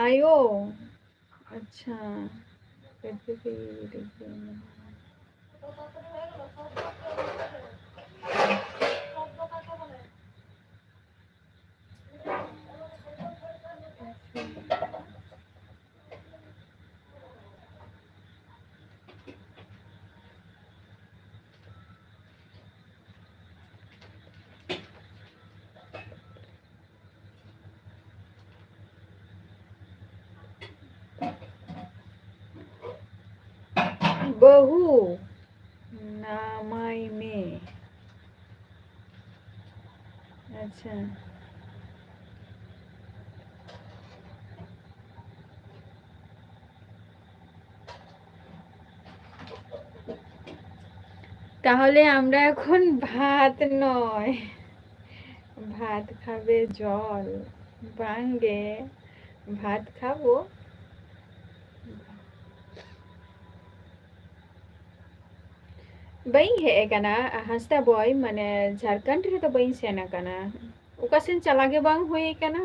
ᱟᱭᱳ, ᱟᱪᱪᱷᱟ, ᱯᱨᱤᱛᱷᱤᱵᱤ ᱨᱮᱜᱮ ᱢᱮᱱᱟᱜᱼᱟ᱾ ᱵᱟᱹᱦᱩ ᱱᱟᱢᱟᱭ ᱢᱮ᱾ ᱟᱪᱪᱷᱟ᱾ তাহলে আমরা এখন ভাত নয়, ভাত খাবে জল। ᱵᱟᱝᱜᱮ, ᱵᱷᱟᱛ ᱠᱷᱟᱵᱚ᱾ ᱵᱟᱹᱧ ᱦᱮᱡ ᱟᱠᱟᱱᱟ ᱦᱟᱸᱥᱫᱟ ᱵᱚᱭ, ᱢᱟᱱᱮ ᱡᱷᱟᱲᱠᱷᱚᱸᱰ ᱨᱮᱫᱚ ᱵᱟᱹᱧ ᱥᱮᱱ ᱟᱠᱟᱱᱟ᱾ ᱚᱠᱟ ᱥᱮᱱ ᱪᱟᱞᱟᱣ ᱜᱮ ᱵᱟᱝ ᱦᱩᱭ ᱟᱠᱟᱱᱟ᱾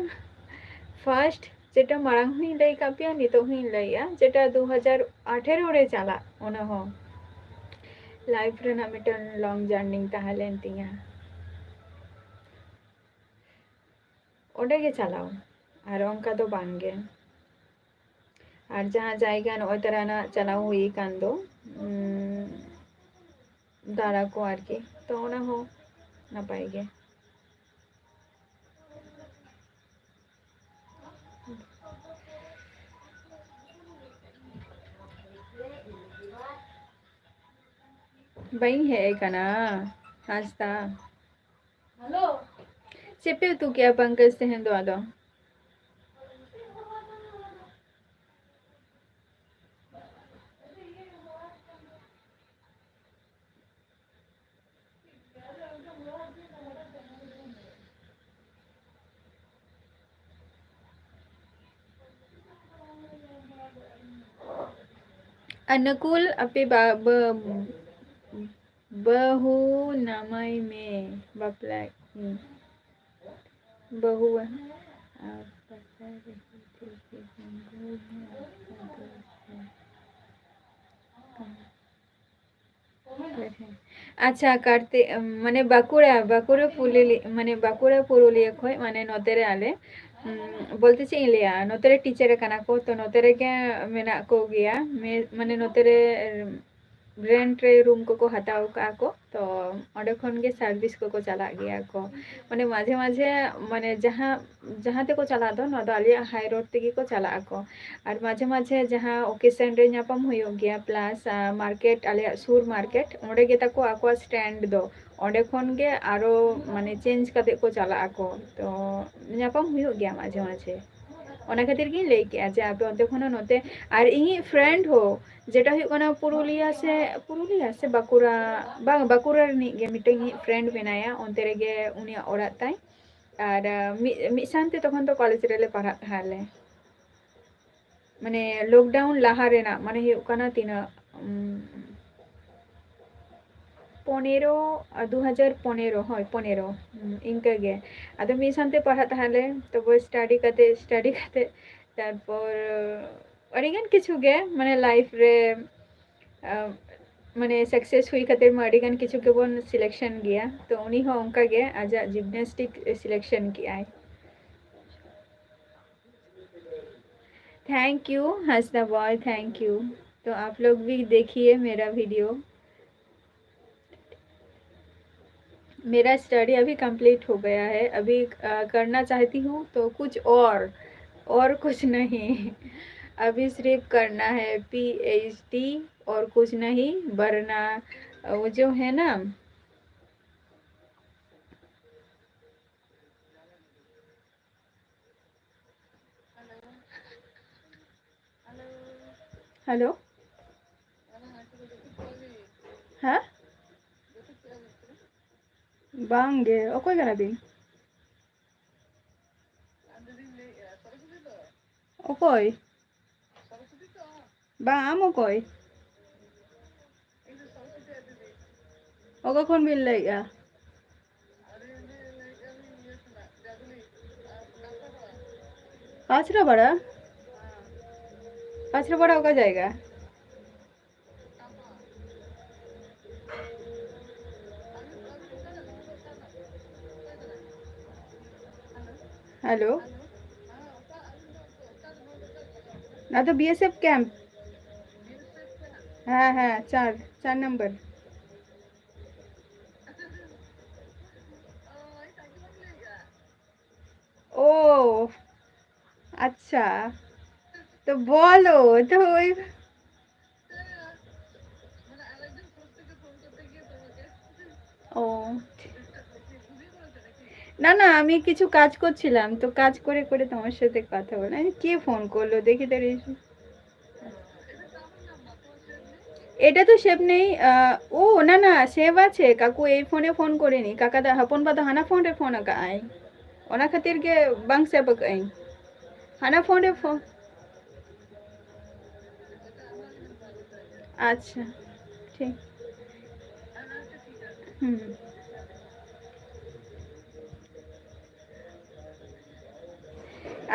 ᱯᱷᱟᱨᱥᱴ ᱡᱮᱴᱟ ᱢᱟᱲᱟᱝ ᱦᱚᱸᱧ ᱞᱟᱹᱭ ᱟᱠᱟᱫ ᱯᱮᱭᱟ, ᱱᱤᱛᱚᱜ ᱦᱚᱸᱧ ᱞᱟᱹᱭᱮᱜᱼᱟ, ᱡᱮᱴᱟ ᱫᱩ ᱦᱟᱡᱟᱨ ᱟᱴᱷᱮᱨᱚ ᱨᱮ ᱪᱟᱞᱟᱜ, ᱚᱱᱟ ᱦᱚᱸ ᱞᱟᱭᱤᱯᱷ ᱨᱮᱱᱟᱜ ᱢᱤᱫᱴᱮᱱ ᱞᱚᱝ ᱡᱟᱨᱱᱤ ᱛᱟᱦᱮᱸ ᱞᱮᱱ ᱛᱤᱧᱟᱹ᱾ ᱚᱸᱰᱮ ᱜᱮ ᱪᱟᱞᱟᱣ, ᱟᱨ ᱚᱱᱠᱟ ᱫᱚ ᱵᱟᱝ ᱜᱮ᱾ ᱟᱨ ᱡᱟᱦᱟᱸ ᱡᱟᱭᱜᱟ ᱱᱚᱜᱼᱚᱭ ᱛᱟᱨᱟᱱᱟᱜ ᱪᱟᱞᱟᱣ ᱦᱩᱭ ᱟᱠᱟᱱ ᱫᱚ, ᱩᱢ, ᱫᱟᱬᱟ ᱠᱚ ᱟᱨᱠᱤ᱾ ᱛᱚ ᱚᱱᱟ ᱦᱚᱸ ᱱᱟᱯᱟᱭ ᱜᱮ᱾ ᱵᱟᱹᱧ ᱦᱮᱡ ᱟᱠᱟᱱᱟ, ᱦᱟᱸᱥᱫᱟ᱾ ᱪᱮᱫ ᱯᱮ ᱩᱛᱩ ᱠᱮᱜᱼᱟ ᱯᱚᱝᱠᱚᱡᱽ ᱛᱮᱦᱮᱧ ᱫᱚ ᱟᱫᱚ? ᱟᱱᱩᱠᱩᱞ, ᱟᱯᱮ ᱵᱟ-, ᱵᱟᱹ-, ᱵᱟᱹᱦᱩ ᱱᱟᱢᱟᱭ ᱢᱮ, ᱵᱟᱯᱞᱟᱜ ᱤᱧ᱾ ᱵᱟᱹᱦᱩ ᱟᱨ ᱯᱟᱛᱟ ᱨᱮ ᱦᱤᱡᱩᱜ ᱢᱮ, ᱟᱨ ᱯᱟᱛᱟ ᱨᱮ᱾ ᱟᱪᱪᱷᱟ, ᱠᱟᱨᱛᱤ-, ᱢᱟᱱᱮ ᱵᱟᱸᱠᱩᱲᱟ, ᱵᱟᱸᱠᱩᱲᱟ ᱯᱩᱞᱤᱞᱤ-, ᱢᱟᱱᱮ ᱵᱟᱸᱠᱩᱲᱟ ᱯᱩᱨᱩᱞᱤᱭᱟᱹ ᱠᱷᱚᱡ, ᱢᱟᱱᱮ ᱱᱚᱛᱮ ᱨᱮ ᱟᱞᱮ, ᱩᱢ, ᱵᱚᱞᱛᱮ ᱪᱮᱫ ᱤᱧ ᱞᱟᱹᱭᱟ, ᱱᱚᱛᱮ ᱨᱮ ᱴᱤᱪᱟᱨ ᱠᱟᱱᱟ ᱠᱚ, ᱛᱚ ᱱᱚᱛᱮ ᱨᱮᱜᱮ ᱢᱮᱱᱟᱜ ᱠᱚ ᱜᱮᱭᱟ, ᱢᱮ-, ᱢᱟᱱᱮ ᱱᱚᱛᱮ ᱨᱮ, ᱨᱮᱱᱴ ᱨᱮ ᱨᱩᱢ ᱠᱚᱠᱚ ᱦᱟᱛᱟᱣ ᱠᱟᱜᱼᱟ ᱠᱚ, ᱛᱚ ᱚᱸᱰᱮ ᱠᱷᱚᱱ ᱜᱮ ᱥᱟᱨᱵᱷᱤᱥ ᱠᱚᱠᱚ ᱪᱟᱞᱟᱜ ᱜᱮᱭᱟ ᱠᱚ᱾ ᱢᱟᱱᱮ ᱢᱟᱡᱷᱮ ᱢᱟᱡᱷᱮ, ᱢᱟᱱᱮ ᱡᱟᱦᱟᱸ, ᱡᱟᱦᱟᱸ ᱛᱮᱠᱚ ᱪᱟᱞᱟᱜ ᱫᱚ, ᱱᱚᱣᱟ ᱫᱚ ᱟᱞᱮᱭᱟᱜ ᱦᱟᱭ ᱨᱳᱰ ᱛᱮᱜᱮ ᱠᱚ ᱪᱟᱞᱟᱜ ᱟᱠᱚ᱾ ᱟᱨ ᱢᱟᱡᱷᱮ ᱢᱟᱡᱷᱮ ᱡᱟᱦᱟᱸ ᱚᱠᱮᱥᱚᱱ ᱨᱮ ᱧᱟᱯᱟᱢ ᱦᱩᱭᱩᱜ ᱜᱮᱭᱟ, ᱯᱞᱟᱥ, ᱟᱸ, ᱢᱟᱨᱠᱮᱴ, ᱟᱞᱮᱭᱟᱜ ᱥᱩᱨ ᱢᱟᱨᱠᱮᱴ, ᱚᱸᱰᱮ ᱜᱮ ᱛᱟᱠᱚ ᱟᱠᱚᱣᱟᱜ ᱥᱴᱮᱱᱰ ᱫᱚ᱾ ᱚᱸᱰᱮ ᱠᱷᱚᱱ ᱜᱮ ᱟᱨᱚ, ᱢᱟᱱᱮ, ᱪᱮᱧᱡᱽ ᱠᱟᱛᱮ ᱠᱚ ᱪᱟᱞᱟᱜ ᱟᱠᱚ᱾ ᱛᱚ ᱧᱟᱯᱟᱢ ᱦᱩᱭᱩᱜ ᱜᱮᱭᱟ ᱢᱟᱡᱷᱮ ᱢᱟᱡᱷᱮ᱾ ᱚᱱᱟ ᱠᱷᱟᱹᱛᱤᱨ ᱜᱤᱧ ᱞᱟᱹᱭ ᱠᱮᱜᱼᱟ ᱡᱮ ᱟᱯᱮ ᱚᱱᱛᱮ ᱠᱷᱚᱱ ᱦᱚᱸ ᱱᱚᱛᱮ, ᱟᱨ ᱤᱧᱤᱡ ᱯᱷᱨᱮᱱᱰ ᱦᱚᱸ, ᱡᱮᱴᱟ ᱦᱩᱭᱩᱜ ᱠᱟᱱᱟ ᱯᱩᱨᱩᱞᱤᱭᱟ ᱥᱮ, ᱯᱩᱨᱩᱞᱤᱭᱟ ᱥᱮ ᱵᱟᱸᱠᱩᱲᱟ, ᱵᱟᱝ, ᱵᱟᱸᱠᱩᱲᱟ ᱨᱤᱱᱤᱡ ᱜᱮ ᱢᱤᱫᱴᱮᱱ ᱤᱧᱤᱡ ᱯᱷᱨᱮᱱᱰ ᱢᱮᱱᱟᱭᱟ, ᱚᱱᱛᱮ ᱨᱮᱜᱮ ᱩᱱᱤᱭᱟᱜ ᱚᱲᱟᱜ ᱛᱟᱭ᱾ ᱟᱨ, ᱟᱸ, ᱢᱤᱫ, ᱢᱤᱫ ᱥᱟᱶᱛᱮ ᱛᱚᱠᱷᱚᱱ ᱫᱚ ᱠᱚᱞᱮᱡᱽ ᱨᱮᱞᱮ ᱯᱟᱲᱦᱟᱜ ᱛᱟᱦᱮᱸ ᱟᱞᱮ᱾ ᱢᱟᱱᱮ ᱞᱚᱠᱰᱟᱣᱩᱱ ᱞᱟᱦᱟ ᱨᱮᱱᱟᱜ, ᱢᱟᱱᱮ ᱦᱩᱭᱩᱜ ᱠᱟᱱᱟ ᱛᱤᱱᱟᱹᱜ, ᱩᱢ, ᱯᱚᱱᱮᱨᱚ, ᱟᱨ ᱫᱩ ᱦᱟᱡᱟᱨ ᱯᱚᱱᱮᱨᱚ, ᱦᱳᱭ, ᱯᱚᱱᱮᱨᱚ, ᱩᱢ, ᱤᱱᱠᱟᱹ ᱜᱮ᱾ ᱟᱫᱚ ᱢᱤᱫ ᱥᱟᱶᱛᱮ ᱯᱟᱲᱦᱟᱜ ᱛᱟᱦᱮᱸ ᱞᱮ, ᱛᱚᱵᱮ ᱥᱴᱟᱰᱤ ᱠᱟᱛᱮ, ᱥᱴᱟᱰᱤ ᱠᱟᱛᱮ, ᱛᱟᱨᱯᱚᱨ ᱟᱹᱰᱤᱜᱟᱱ ᱠᱤᱪᱷᱩ ᱜᱮ, ᱢᱟᱱᱮ ᱞᱟᱭᱤᱯᱷ ᱨᱮ, ᱟᱸ, ᱢᱟᱱᱮ ᱥᱟᱠᱥᱮᱥ ᱦᱩᱭ ᱠᱟᱛᱮ ᱢᱟ ᱟᱹᱰᱤᱜᱟᱱ ᱠᱤᱪᱷᱩ ᱜᱮᱵᱚᱱ ᱥᱤᱞᱮᱠᱥᱚᱱ ᱜᱮᱭᱟ᱾ ᱛᱚ ᱩᱱᱤ ᱦᱚᱸ ᱚᱱᱠᱟ ᱜᱮ ᱟᱡᱟᱜ ᱡᱤᱢᱱᱟᱥᱴᱤᱠ ᱥᱤᱞᱮᱠᱥᱚᱱ ᱠᱮᱜᱼᱟᱭ᱾ Thank you, Hansda boy, thank you। तो आप लोग भी देखिए मेरा वीडियो। मेरा स्टडी अभी कंप्लीट हो गया है। अभी अ, करना चाहती हूँ तो कुछ और, और कुछ नहीं। अभी सिर्फ करना है पीएचडी, और कुछ नहीं। वरना अ, वो जो है ना, हेलो। हाँ? ᱵᱟᱝ ᱜᱮ, ᱚᱠᱚᱭ ᱠᱟᱱᱟ ᱵᱤᱱ? ᱚᱠᱚᱭ? ᱵᱟᱝ, ᱟᱢ ᱚᱠᱚᱭ? ᱚᱠᱟ ᱠᱷᱚᱱ ᱵᱤᱱ ᱞᱟᱹᱭᱮᱫᱼᱟ? ᱠᱟᱪᱨᱟᱯᱟᱲᱟ? ᱠᱟᱪᱨᱟᱯᱟᱲᱟ ᱚᱠᱟ ᱡᱟᱭᱜᱟ? ᱦᱮᱞᱳ, ᱱᱚᱣᱟ ᱫᱚ ᱵᱤᱮᱥᱮᱯᱷ ᱠᱮᱢᱯ᱾ ᱦᱮᱸ, ᱦᱮᱸ, ᱪᱟᱨ, ᱪᱟᱨ ᱱᱟᱢᱵᱟᱨ᱾ ᱳ, ᱟᱪᱪᱷᱟ, ᱛᱚ ᱵᱚᱞᱚ, ᱛᱚ ᱳᱭ, ᱳ, না, না, আমি কিছু কাজ করছিলাম, তো কাজ করে করে তোমার সাথে কথা বলে। আরে, কে ফোন করলো? দেখি তো রে। এটা তো সেভ নেই। আহ, ও, না, না, সেভ আছে। কাকু এই ফোনে ফোন করেনি, কাকা দা, হপন বা তো ᱦᱟᱱᱟ ᱯᱷᱳᱱ ᱨᱮ ᱯᱷᱳᱱ ᱟᱠᱟᱫ ᱟᱭ, ᱚᱱᱟ ᱠᱷᱟᱹᱛᱤᱨ ᱜᱮ ᱵᱟᱝ ᱥᱮᱵᱷ ᱟᱠᱟᱫ ᱟᱹᱧ᱾ ᱦᱟᱱᱟ ᱯᱷᱳᱱ ᱨᱮ ᱯᱷᱳᱱ᱾ ᱟᱪᱪᱷᱟ, ᱴᱷᱤᱠ᱾ ᱦᱩᱸ᱾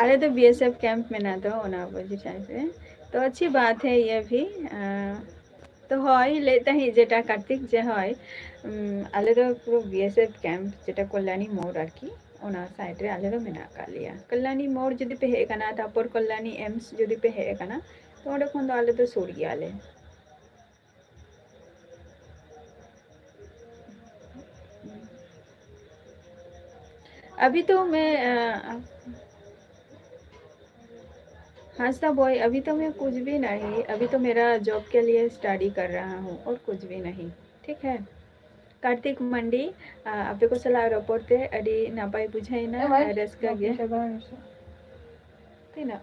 ᱟᱞᱮ ᱫᱚ ᱵᱤᱮᱥᱮᱯᱷ ᱠᱮᱢᱯ ᱢᱮᱱᱟᱜ ᱫᱚ, ᱚᱱᱟ ᱚᱯᱳᱡᱤᱴ ᱥᱟᱭᱤᱰ ᱨᱮ᱾ ᱛᱚ ᱟᱪᱪᱷᱤ ᱵᱟᱛ ᱦᱮ ᱭᱮ ᱵᱷᱤ, ᱟᱸ, ᱛᱚ ᱦᱳᱭ, ᱞᱟᱹᱭᱮᱫ ᱛᱟᱦᱮᱸᱫ ᱡᱮᱴᱟ ᱠᱟᱨᱛᱤᱠ, ᱡᱮ ᱦᱳᱭ, ᱩᱢ, ᱟᱞᱮ ᱫᱚ ᱯᱩᱨᱟᱹ ᱵᱤᱮᱥᱮᱯᱷ ᱠᱮᱢᱯ, ᱡᱮᱴᱟ ᱠᱚᱞᱭᱟᱱᱤ ᱢᱳᱲ ᱟᱨᱠᱤ, ᱚᱱᱟ ᱥᱟᱭᱤᱰ ᱨᱮ ᱟᱞᱮ ᱫᱚ ᱢᱮᱱᱟᱜ ᱟᱠᱟᱫ ᱞᱮᱭᱟ᱾ ᱠᱚᱞᱭᱟᱱᱤ ᱢᱳᱲ ᱡᱩᱫᱤ ᱯᱮ ᱦᱮᱡ ᱟᱠᱟᱱᱟ, ᱛᱟᱨᱯᱚᱨ ᱠᱚᱞᱭᱟᱱᱤ ᱮᱢᱥ ᱡᱩᱫᱤ ᱯᱮ ᱦᱮᱡ ᱟᱠᱟᱱᱟ, ᱛᱚ ᱚᱸᱰᱮ ᱠᱷᱚᱱ ᱫᱚ ᱟᱞᱮ ᱫᱚ ᱥᱩᱨ ᱜᱮᱭᱟᱞᱮ᱾ अभी तो मैं, अ, हांसदा बॉय, अभी तो मैं कुछ भी नहीं, अभी तो मेरा जॉब के लिए स्टडी कर रहा हूँ और कुछ भी नहीं। ठीक है, कार्तिक मंडी, ᱟᱯᱮ ᱠᱚ ᱥᱟᱞᱟᱜ ᱨᱚᱯᱚᱲ ᱛᱮ ᱟᱹᱰᱤ ᱱᱟᱯᱟᱭ ᱵᱩᱡᱷᱟᱹᱣ ᱮᱱᱟ, ᱮ ᱵᱷᱟᱭ, ᱨᱟᱹᱥᱠᱟᱹ ᱜᱮ᱾ ᱪᱟᱵᱟ ᱦᱚᱪᱚ᱾ ᱛᱤᱱᱟᱹᱜ?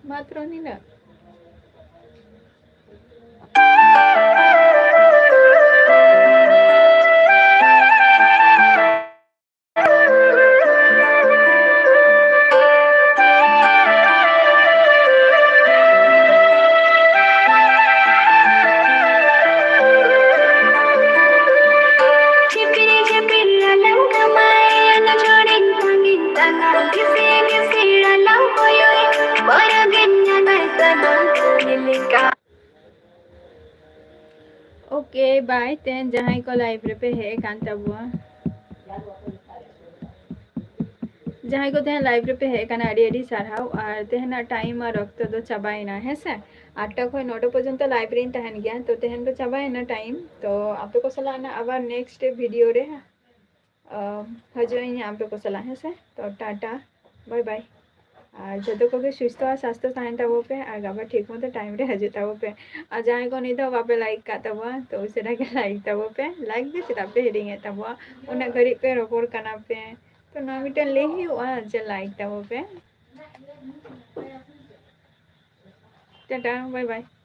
ᱢᱟᱛᱨᱚ ᱱᱤᱱᱟᱹᱜ? Okay, bye. ᱛᱮᱦᱮᱧ ᱡᱟᱦᱟᱸᱭ ᱠᱚ live ᱨᱮᱯᱮ ᱦᱮᱡ ᱟᱠᱟᱱ ᱛᱟᱵᱚᱣᱟ, ᱡᱟᱦᱟᱸᱭ ᱠᱚ ᱛᱮᱦᱮᱧ live ᱨᱮᱯᱮ ᱦᱮᱡ ᱟᱠᱟᱱᱟ, ᱟᱹᱰᱤ ᱟᱹᱰᱤ ᱥᱟᱨᱦᱟᱣ᱾ ᱟᱨ ᱛᱮᱦᱮᱧᱟᱜ time ᱟᱨ ᱚᱠᱛᱚ ᱫᱚ ᱪᱟᱵᱟᱭᱮᱱᱟ, ᱦᱮᱸ ᱥᱮ? ᱟᱴ ᱴᱟ ᱠᱷᱚᱱ ᱱᱚ ᱴᱟ ᱯᱚᱨᱡᱚᱱᱛᱚ live ᱨᱮᱧ ᱛᱟᱦᱮᱱ ᱜᱮᱭᱟ, ᱛᱚ ᱛᱮᱦᱮᱧ ᱫᱚ ᱪᱟᱵᱟᱭᱮᱱᱟ time᱾ ᱛᱚ ᱟᱯᱮ ᱠᱚ ᱥᱟᱞᱟᱜ ᱱᱟᱜ ᱟᱵᱟᱨ next video ᱨᱮ, ᱟᱢ, ᱦᱤᱡᱩᱜ ᱟᱹᱧ ᱟᱯᱮ ᱠᱚ ᱥᱟᱞᱟᱜ, ᱦᱮᱸ ᱥᱮ? ᱛᱚ ᱴᱟᱴᱟ, bye bye᱾ ᱟᱨ ᱡᱚᱛᱚ ᱠᱚᱜᱮ ᱥᱩᱥᱛᱷᱚ ᱟᱨ ᱥᱟᱥᱛᱷᱚ ᱛᱟᱦᱮᱱ ᱛᱟᱵᱚ ᱯᱮ, ᱟᱨ ᱟᱵᱟᱨ ᱴᱷᱤᱠ ᱢᱚᱛᱚ time ᱨᱮ ᱦᱤᱡᱩᱜ ᱛᱟᱵᱚ ᱯᱮ᱾ ᱟᱨ ᱡᱟᱦᱟᱸᱭ ᱠᱚ ᱱᱤᱛ ᱦᱚᱸ ᱵᱟᱯᱮ like ᱠᱟᱜ ᱛᱟᱵᱚᱣᱟ, ᱛᱚ ᱩᱥᱟᱹᱨᱟ ᱜᱮ like ᱛᱟᱵᱚ ᱯᱮ᱾ Like ᱫᱚ ᱪᱮᱫᱟᱜ ᱯᱮ ᱦᱤᱲᱤᱧᱮᱫ ᱛᱟᱵᱚᱣᱟ? ᱩᱱᱟᱹᱜ ᱜᱷᱟᱹᱲᱤᱡ ᱯᱮ ᱨᱚᱯᱚᱲ ᱠᱟᱱᱟ ᱯᱮ, ᱛᱚ ᱱᱚᱣᱟ ᱢᱤᱫᱴᱮᱱ ᱞᱟᱹᱭ ᱦᱩᱭᱩᱜᱼᱟ ᱡᱮ like ᱛᱟᱵᱚ ᱯᱮ᱾ Tata, bye bye᱾